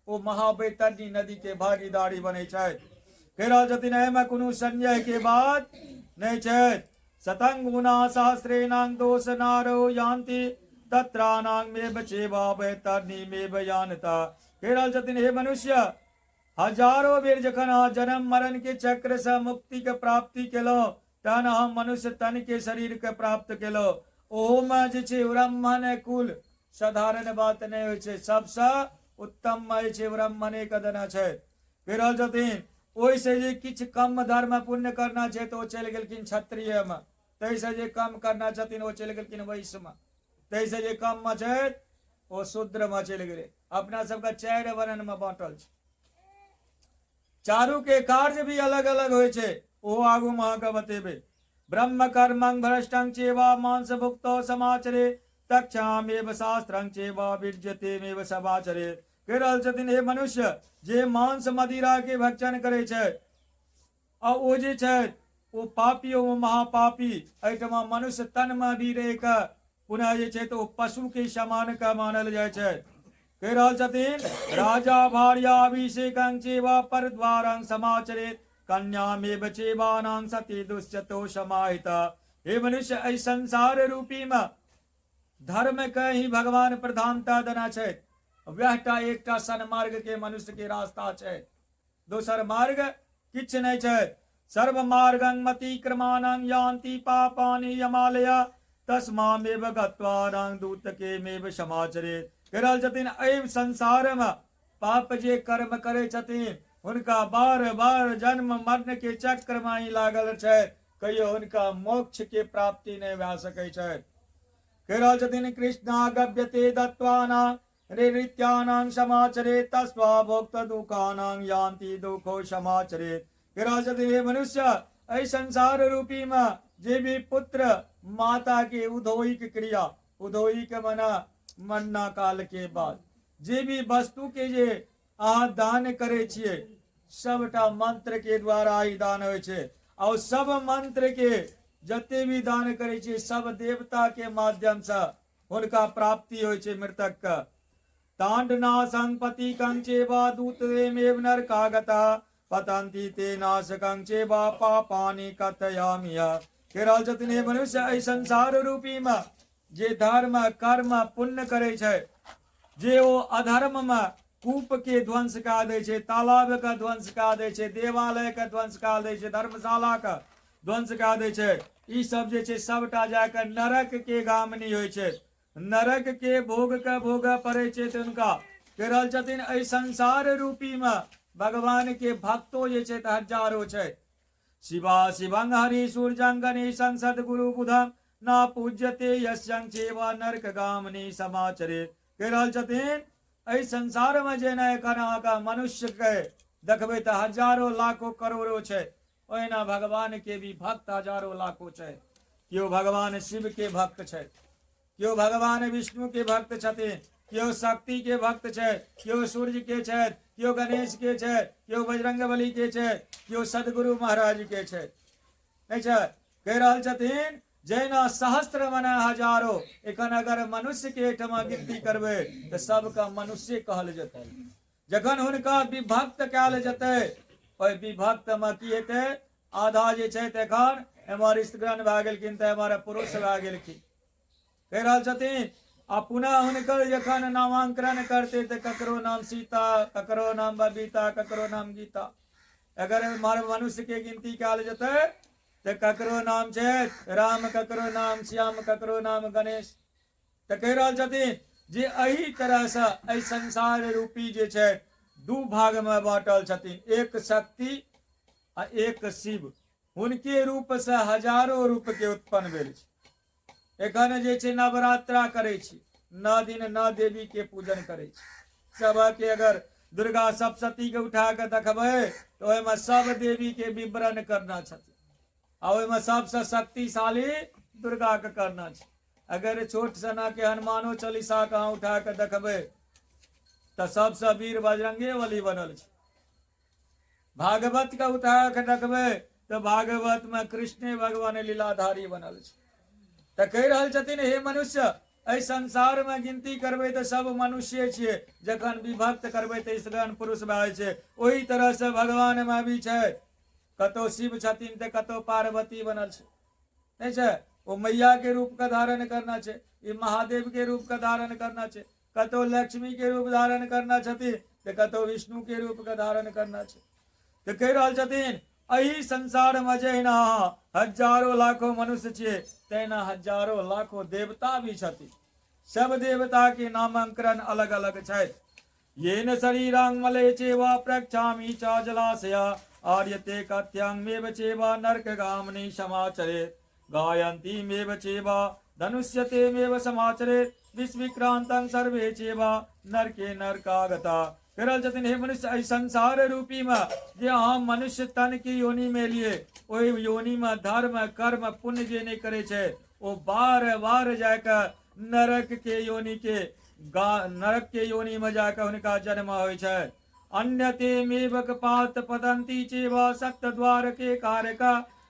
ओ महावैतरणी नदी के भागीदारी बनै छथि। कहि रहल छथिन एहिमे कोनो संजय के बात नहि छै। शतंग गुणा सहस्रेणां दोष नारो यान्ति तत्राणां मेव चेवा वैतरणी मेव यानता। कहि रहल छथिन हे मनुष्य, हजारो बेर जखन अहाँ जन्म मरण के चक्र से मुक्ति के प्राप्ति केलहुँ तहन अहाँ मनुष्य तन के शरीर के प्राप्त केलहुँ। ओहोमे जे छै ब्राह्मण कुल साधारण बात नहि होइ छै, सबसँ उत्तम होइ छै ब्राह्मणे के देना छै। कहि रहल छथिन ओहिसँ जे किछु कम धर्म पुण्य करना छै तऽ ओ चलि गेलखिन क्षत्रियमे, ताहिसँ जे कम करना छथिन ओ चलि गेलखिन वैश्यमे, ताहिसँ जे कममे छथि ओ शूद्रमे चलि गेलै। अपना सबके 4 वर्णमे बाँटल छै, चारू के कार्य भी अलग अलग होइ छै, ओहो आगूमे अहाँके बतेबै। ब्रह्म कर्मं भ्रष्टं चेवा मांस भुक्तो समाचरे तक्षामेव शास्त्रं चेवा विद्यतेमेव समाचरे। कहि रहल छथिन हे मनुष्य, जे मांस मदिरा के भक्षण करै छै आ ओ जे छै ओ पापी ओ महापापी, एहिठमा मनुष्य तन मे भी रहि कऽ पुनः जे छै तऽ ओ पशु के समान के मानल जाइ छै। कहि रहल छथिन राजा भार्या अभिषेकं चेवा परद्वारं समाचरेत कन्यामेव चेवानां सती दुष्यतो समाहित। हे मनुष्य, एहि संसार रूपी मे धर्म के ही भगवान प्रधानता देना छै, वएह टा एकटा सन्मार्ग के मनुष्य के रास्ता छै, दोसर मार्ग किछु नहि छै। सर्व मार्गं मतिक्रमाणं यान्ति पापानि यमालय तस्मामेव गत्वानां दूतकेमेव समाचरेत। कहि रहल छथिन एहि संसारमे पाप जे कर्म करै छथिन हुनका बार बार जन्म मरण के चक्र में ही लागल छै, कहियो हुनका मोक्ष के प्राप्ति नहि भए सकै छै। कहि रहल छथिन कृष्णा गव्यते दत्वाना नृत्यानां समाचरे तस्वा भोक्त दुःखानां यान्ति दुःखो समाचरे। कहि रहल छथिन हे मनुष्य, एहि संसार रूपी में जे भी पुत्र माता के उधोई के क्रिया, उधोई के मना मरना काल के बाद जे भी वस्तु के जे अहाँ दान करै छियै सबटा मंत्र के द्वारा ही दान होइ छै, और सब मंत्र के जते भी दान करै छियै सब देवता के माध्यम से हुनका प्राप्ति होइ छै मृतक के। तांडनाशं पतिकं चेवा दूतमेव नरकागता पतंती ते नाशकं चेवा पापानि कथयामि। कहि रहल छथिन हे मनुष्य, एहि संसार रूपी में जे धर्म कर्म पुण्य करै छै, जे ओ अधर्म में कूप के ध्वंस कए दै छै, तालाब के ध्वंस कए दै छै, देवालय के ध्वंस कए दै छै, धर्मशाला के ध्वंस कए दै छै, ई सब जे छै सबटा जाके नरक के गामिनी होइ छै, नरक के भोग के भोगऽ पड़ै छै तऽ हुनका। कहि रहल छथिन एहि संसार रूपी में भगवान के भक्तो जे छै तऽ हजारो छै। शिवा शिवं हरि सूर्यं गणेशं सद्गुरु बुधं न पूज्यते यस्यं चेव नरक गामिनी समाचरे। कहि रहल छथिन एहि संसार में जेना एखन अहाँके मनुष्य के देखबै तऽ हजारो लाखो करोड़ो छै, ओहिना भगवान के भी भक्त हजारो लाखो छै। केओ भगवान शिव के भक्त छै, केओ भगवान विष्णु के भक्त छथिन, केओ शक्ति के भक्त छै, केओ सूर्य के छै, केओ गणेश के छै, केओ बजरंगबली के छै, केओ सदगुरु महाराज के छै। नहि छै? कहि रहल छथिन जहिना सहस्त्र मने हजारो, एखन अगर मनुष्य के एहिठमा गिनती करबै तऽ सबके मनुष्य कहल जेतै। जखन हुनका विभक्त कयल जेतै, ओहि विभक्त मे की हेतै, आधा जे छै तऽ एखन एम्हर स्त्रीगण भए गेलखिन तऽ एम्हर पुरुष भए गेलखिन। कहि रहल छथिन आ पुनः हुनकर जखन नामांकन करतै तऽ ककरो नाम सीता, ककरो नाम बबीता, ककरो नाम गीता। अगर एम्हर मनुष्य के गिनती कयल जेतै तऽ ककरो नाम छै राम, ककरो नाम श्याम, ककरो नाम गणेश। तऽ कहि रहल छथिन जे एहि तरहसँ एहि संसार रूपी जे छै दू भागमे बाँटल छथिन, एक शक्ति आ एक शिव। हुनके रूपसँ हजारो रूपके उत्पन्न भेल छै। एखन जे छै नवरात्रा करै छी, 9 दिन 9 देवी के पूजन करै छी। सबके अगर दुर्गा सप्तशती के उठा के देखबै तऽ ओहिमे सब देवी के विवरण करना छथिन आ ओहिमे सबसँ शक्तिशाली दुर्गा के करना छै। अगर छोट सना के हनुमानो चालीसा के अहाँ उठा के देखबै तऽ सबसँ वीर बजरंगे बली बनल छै। भागवत के उठा के देखबै तऽ भागवत में कृष्णे भगवान लीलाधारी बनल छै। तऽ कहि रहल छथिन हे मनुष्य, एहि संसार में गिनती करबै तऽ सब मनुष्य छियै, जखन विभक्त करबै तऽ स्त्रीगण पुरुष भए जाइ छै। ओहि तरह से भगवान में भी छै, कतौ शिव छथिन तऽ कतौ पार्वती बनल छै। नहि छै? ओ मैया के रूप के धारण करना छै, ई महादेव के रूप के धारण करना छै, कतौ लक्ष्मी के रूप धारण करना छथिन तऽ कतौ विष्णु के रूप के धारण करना छै। तऽ कहि रहल छथिन एहि संसार में जहिना अहाँ हजारो लाखो मनुष्य छियै, तहिना हजारो लाखो देवता भी छथिन। सब देवता के नामांकन अलग अलग छै। येन शरीरांग मले चेव प्रक्षामि च जलाशय आर्यते कथ्यंमेव चेव नर्कगामिनी समाचरेत् गायन्तीमेव चेव धनुष्यतेमेव समाचरेत् विश्विक्रांतं सर्वे चेवा नरके नरकागता। कहि रहल छथिन, हे मनुष्य, एहि संसार रूपी मे जे अहाँ मनुष्य तन के योनि मे लिए, ओहि योनि मे धर्म कर्म पुण्य जे नहि करै छै ओ बार बार जाके नरक के योनि के नरक के योनि मे जाके हुनका जन्म होइ छै। अन्यते मेवक पात पतंती चेवा सप्त द्वार के कारक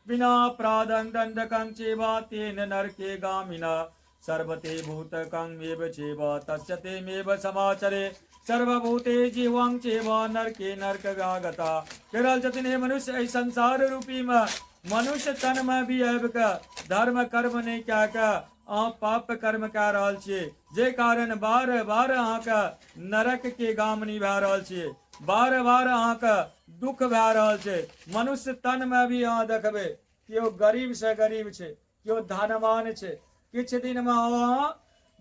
बिना प्रादं दंडकं चेवा तेन नरके गामिना सर्वते भूतकं मेव चेवा तस्य ते मेव समाचरे सर्वभूते जीवं चेवा नरके नरक गागता। कहि रहल छथिन, हे मनुष्य, एहि संसार रूपी मे मनुष्य तन मे भी आबि कऽ धर्म कर्म नहि कए कऽ अहाँ पाप कर्म कए रहल छियै, जे कारण बार बार अहाँके नरक के गामनी भए रहल छियै, बार बार अहाँके दुख भए रहल छै। मनुष्य तन मे भी अहाँ देखबै, केओ गरीब से गरीब छै, केओ धनवान छै। किछु दिन मे अहाँ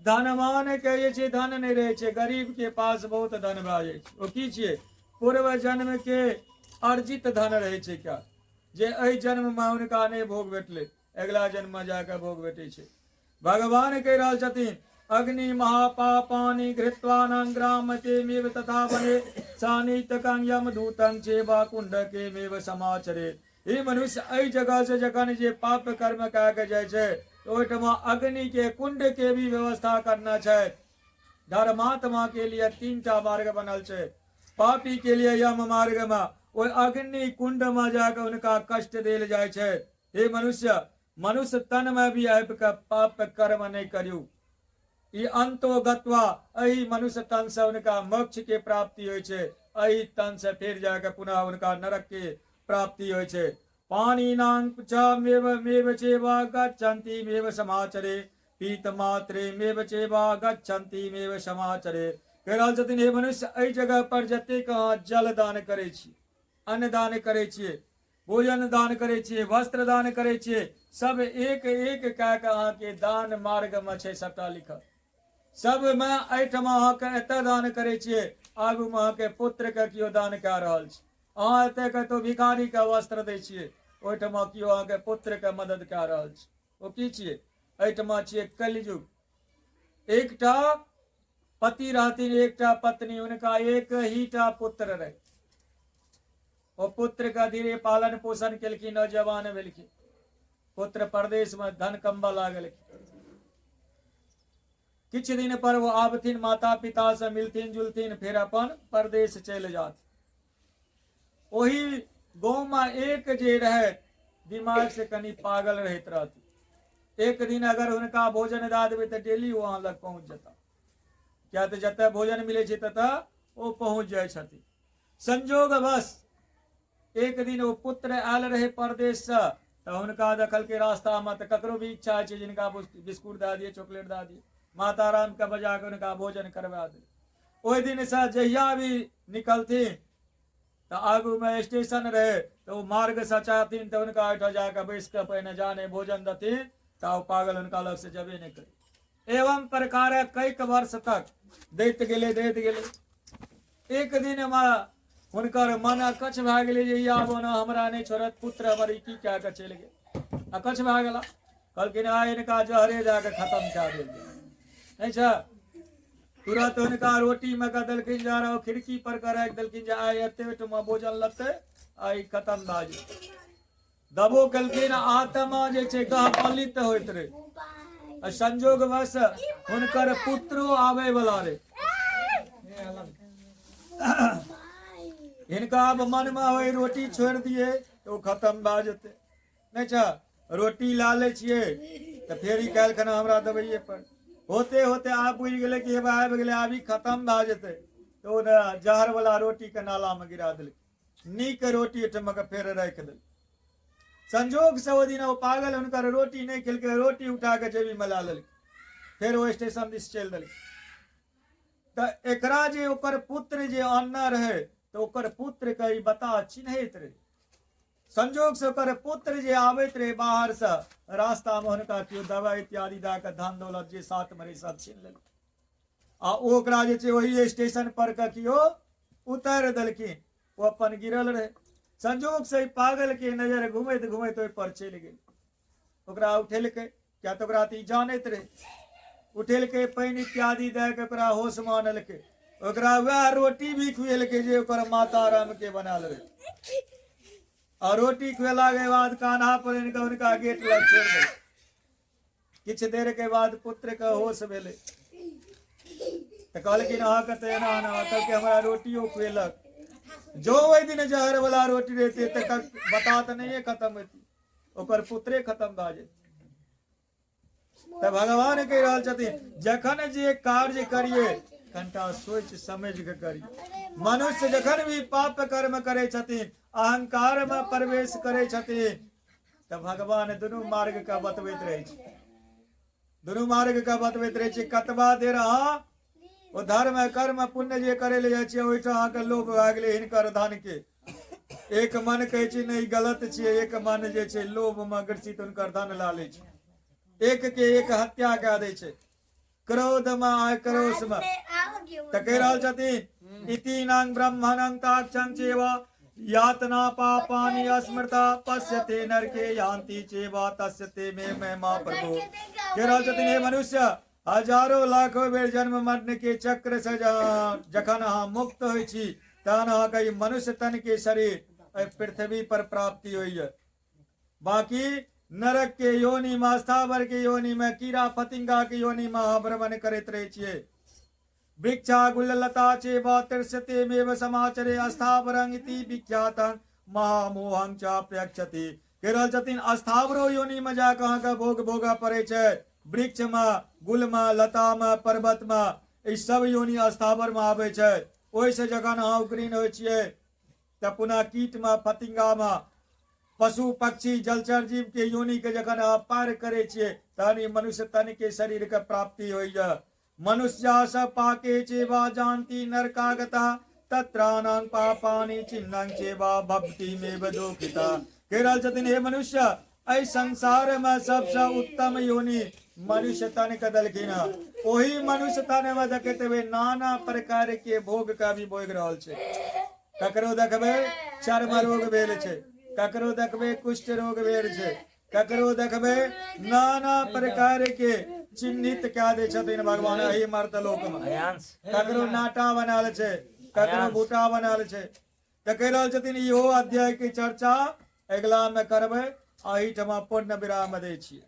धनवान के जे छै धन नहि रहै छै, गरीब के पास बहुत धन भए जाइ छै। ओ की छियै? पूर्व जन्म के अर्जित धन रहै छै। क्या जे एहि जन्म मे हुनका नहि भोग भेटलै, अगिला जन्म मे जाकऽ भोग भेटै छै। भगवान कहि रहल छथिन, अग्नि महापापानि घृत्वानां मेव तथा वने सानितकं यमदूतं चेवा कुण्डकेमेव समाचरे। हे मनुष्य, एहि जगह से जखन जे पाप कर्म कए के जाइ छै तऽ ओहिठमा अग्नि के कुंड के भी व्यवस्था करना छै। धर्मात्मा के लिए 3 टा मार्ग बनल छै। पापी के लिए यम मार्ग में ओहि अग्नि कुंड में जाके हुनका कष्ट देल जाइ छै। हे मनुष्य, मनुष्य तन में भी आबि कऽ पाप कर्म नहि करियौ। ई अंतो गत्वा एहि मनुष्य तन से हुनका मोक्ष के प्राप्ति होइ छै, एहि तन से फेर जाके पुनः हुनका नरक के प्राप्ति होइ छै। पाणिनां च मेव मेव चेव गच्छन्ति मेव समाचरे पीत मात्रे मेव चेव गच्छन्ति मेव समाचरे। कहि रहल छथिन, हे मनुष्य, एहि जगह पर जतेक अहाँ जल दान करै छी, अन्न दान करै छियै, भोजन दान करै छियै, वस्त्र दान करै छियै, सब एक एक कए कऽ अहाँके दान मार्गमे छै सबटा लिखल। सबमे एहिठमा अहाँके एतऽ दान करै छियै, आगूमे अहाँके पुत्रके केओ दान कए रहल छै। अहाँ एतऽ कतहु भिखारीके वस्त्र दै छियै, ओहिठमा केओ अहाँके पुत्रके मदद कए रहल छै। ओ की छियै? एहिठमा छियै कलयुग। एकटा पति रहथिन, एकटा पत्नी, हुनका एक ही टा पुत्र रहै। ओ पुत्र के धीरे पालन पोषण केलखिन, नौजवान भेलखिन। पुत्र परदेश में धन कमबा लागलखिन। किछु दिन पर ओ आबथिन, माता पिता से मिलथिन जुलथिन, फिर अपन परदेश चलि जाथिन। ओही गाँव में एक जे रहे दिमाग से कनि पागल रहैत रहथिन। एक दिन अगर हुनका भोजन दए देबै तऽ डेली ओ अहाँ लग पहुँच जेता, किया तऽ जतऽ भोजन मिलै छै ततऽ ओ पहुँच जाइ छथिन। संजोग बस एक दिन ओ पुत्र आयल रहे परदेशसँ, तऽ हुनका देखलकै रास्तामे, तऽ ककरो भी इच्छा होइ छै जिनका बिस्कुट दए दियै, चॉकलेट दए दियै, माता रामके बजा कऽ हुनका भोजन करवा दियै। ओहि दिनसँ जहिया भी निकलथिन तऽ आगूमे स्टेशन रहै, तऽ ओ मार्गसँ चाहथिन तऽ हुनका ओहिठाम जाकऽ बैस कऽ पहिने जाने भोजन देथिन, तऽ ओ पागल हुनका लगसँ जेबे नहि करै। एवं प्रकार कैक वर्ष तक दैत गेलै, दैत गेलै। एक दिन हमरा हुनकर मन अकच्छ भए गेलै जे ई आब ओना हमरा नहि छोड़त, पुत्र हमर ई की कए कऽ चलि गेल। अकच्छ भए गेला, कहलखिन आइ हिनका जहरे दए कऽ खतम कए देल जाय। नहि छै, तुरंत हुनका रोटीमे कऽ देलखिन जहर, ओ खिड़की पर कऽ राखि देलखिन जे आइ एते ओहिठमा भोजन लेतै, आइ खतम भए जेतै। दबो केलखिन, आत्मा जे छै गहबलित होइत रहै। आ संजोगवश हुनकर पुत्रो आबै वाला रहै। हिनका आब मनमे होइ रोटी छोड़ि दियै तऽ ओ खतम भए जेतै। नहि छै, रोटी ला लै छियै तऽ फेर ई काल्हि खना हमरा देबैये पर होते होते आब बुझि गेलै कि हेबा आबि गेलै, आब ई खतम भए जेतै, तऽ ओ ने जहर वाला रोटीके नालामे गिरा देलकै, नीक रोटी ओहिठाम के फेर राखि देलकै। संजोग से ओ दिन ओ पागल हुनकर रोटी नहि खेलकै, रोटी उठा के जेबीमे ला लेलकै, फेर ओ स्टेशन दिस चलि देलकै। तऽ एकरा जे ओकर पुत्र जे आनने रहै, तऽ ओकर पुत्र के ई बता चिन्हैत रहै। संजोग से ओकर पुत्र जे आबैत रहे बाहर से, रास्ता में हुनका केओ दवाई इत्यादि दए कऽ धन दौलत जे साथ में रहे सब छीन लेलक, आ ओ ओकरा जे छै ओहि स्टेशन पर के केओ उतारि देलखिन। ओ अपन गिरल रहे। संजोग से पागल के नजर घुमैत घुमैत ओहि पर चलि गेल, ओकरा उठेलकै, किया तऽ ओकरा तऽ ई जानैत रहै। उठेलकै, पानि इत्यादि दए के ओकरा होश मे आनलकै। ओकरा वएह रोटी भी खुएलकै जे ओकर माता राम के बनायल रहै। आ रोटी खुएला के बाद कान्हा पर आनि कऽ हुनका गेट लग छोड़ि देलकै। किछु देर के बाद पुत्र के होश भेलै तऽ कहलखिन अहाँके तऽ एना एना, कहलकै हमरा रोटियो खुएलक। जो ओहि दिन जहर वाला रोटी रहते तऽ बता तऽ नहिये खत्म होती, ओकर पुत्रे खत्म भए जेतै। तऽ भगवान कहि रहल छथिन जखन जे कार्य करिए कनिटा सोचि समझ के करिए। मनुष्य जखन भी पाप कर्म करै छथिन, अहंकार में प्रवेश करै छथिन, तऽ भगवान दुनू मार्ग के बतबैत रहै छै, दुनू मार्ग के बतबैत रहै छै। कतबा देर अहाँ ओ धर्म कर्म पुण्य जे करै लए जाइ छियै, ओहिठाम अहाँके लोभ भए गेलै हिनकर धन के। एक मन कहै छै नहि गलत छियै, एक मन जे छै लोभ मे ग्रसित हुनकर धन ला लै छै। एक के एक हत्या कए दै छै क्रोध मे आ क्रोश मे। तऽ कहि रहल छथिन इति नांग ब्रह्मणं ताक्षं चेव यातना पापानि अस्मृता पश्यते नरके यान्ति चेव तस्य ते मे महिमा प्रभु। कहि रहल छथिन हे मनुष्य, हजारों लाखों बेर जन्म मरण के चक्र से जखन अहाँ मुक्त होइ छी तहन अहाँके ई मनुष्य तन के शरीर एहि पृथ्वी पर प्राप्ति होइए। बाकी नरक के योनि में, स्थावर के योनि में, कीड़ा फतिंगा के योनि में अहाँ भ्रमण करैत रहै छियै। वृक्षा गुललता चेव तिर्षते मेव समाचरे स्थावरं इति विख्यातं महामोहं च प्रयच्छति। कहि रहल छथिन स्थावरो योनि में जाकऽ अहाँके भोग भोगऽ पड़ै छै। वृक्ष में, गुल में, लता में, पर्वत में, ई सब योनि स्थावर में आबै छै। ओहिसँ जखन अहाँ उग्रीन होइ छियै तऽ पुनः कीट में, फतिंगा में, पशु पक्षी जलचर जीव के योनि के जखन अहाँ पार करै छियै तहन ई मनुष्य तन के शरीर के प्राप्ति होइए। मनुष्या स पाके चेवा जानती नरकागता तत्राणां पापानि चिन्हं चेवा भक्ति मेव दुखिता। कहि रहल छथिन हे मनुष्य, एहि संसार में सबसे उत्तम योनि मनुष्य तन के देलखिन हँ। ओहि मनुष्य तन में देखैत हेबै नाना प्रकार के भोग के भी भोग रहल छै। ककरो देखबै चर्म रोग भेल छै, ककरो देखबै कुष्ठ रोग भेल छै, ककरो देखबै नाना प्रकार के चिन्हित कए दै छथिन भगवान एहि मर्त लोक में। ककरो नाटा बनाल छै, ककरो बूटा बनाल छै। तऽ कहि रहल छथिन इहो अध्याय के चर्चा अगिला में करबै। एहिठमा पूर्ण विराम दै छियै।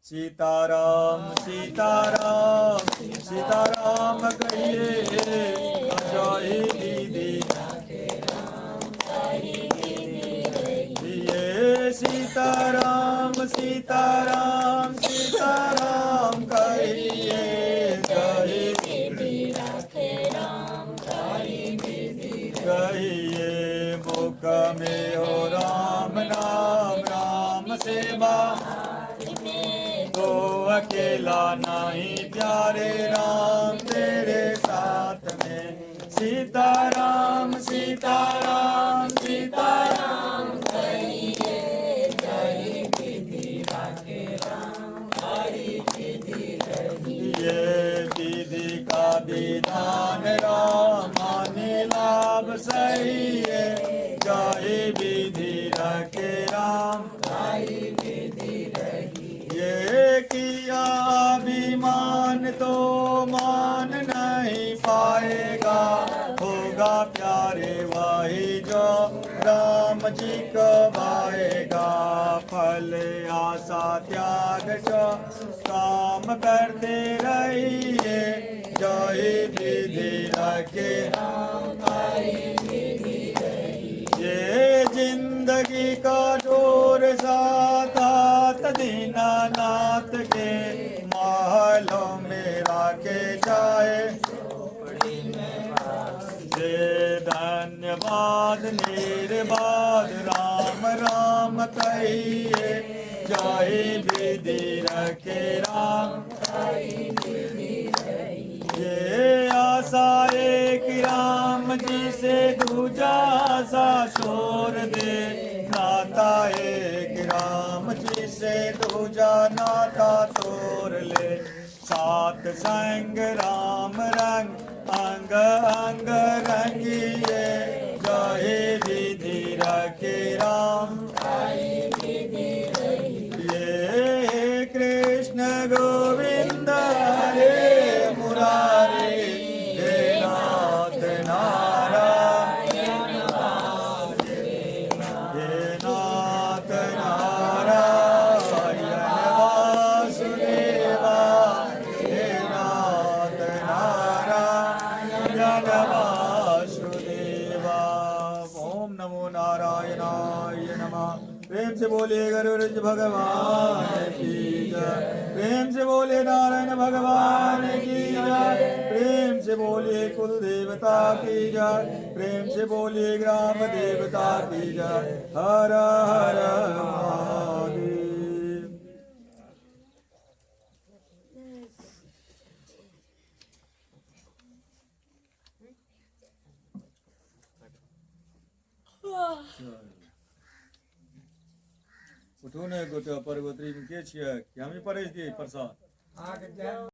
सीताराम सीताराम सीताराम कहिए अजय दीदी ये। सीताराम सीताराम सीताराम कहिए जय कहिए। मुख में हो राम नाम, राम सेवा तो अकेला नहीं प्यारे राम तेरे साथ में। सीताराम सीताराम सीताराम कहिए ये विधि का विधान राम माने लाभ सही है। जय विधि रखे राम ये किया अभिमान तो मान नहीं पाएगा। होगा प्यारे वही जो राम जी को भाएगा। फल आशा त्याग जो काम करते रहिए। जय विधि रखे ये जिंदगी का डोर साथ दीनानाथ के महलों में राखे जाए। जे धन्यवाद निर्वाद राम राम कहिए। जय विधि रखे राम ये आशा एक राम जी से दूजा आशा छोड़ दे। नाता एक राम जी से दूजा नाता तोड़ ले। सात संग राम रंग अंग अंग रंगिए। जय विधि रखे राम ये। कृष्ण गोविंद हरे से बोलिए गरुड़ भगवान की जय। प्रेम से बोले नारायण भगवान की जय। प्रेम से बोलिए कुल देवता की जय। प्रेम से बोलिए ग्राम देवता की जय। हर हर महादेव। उठू ने गोटे परगोत्री में के छियै कि हमही पड़ै दियै प्रसाद। अहाँके जय।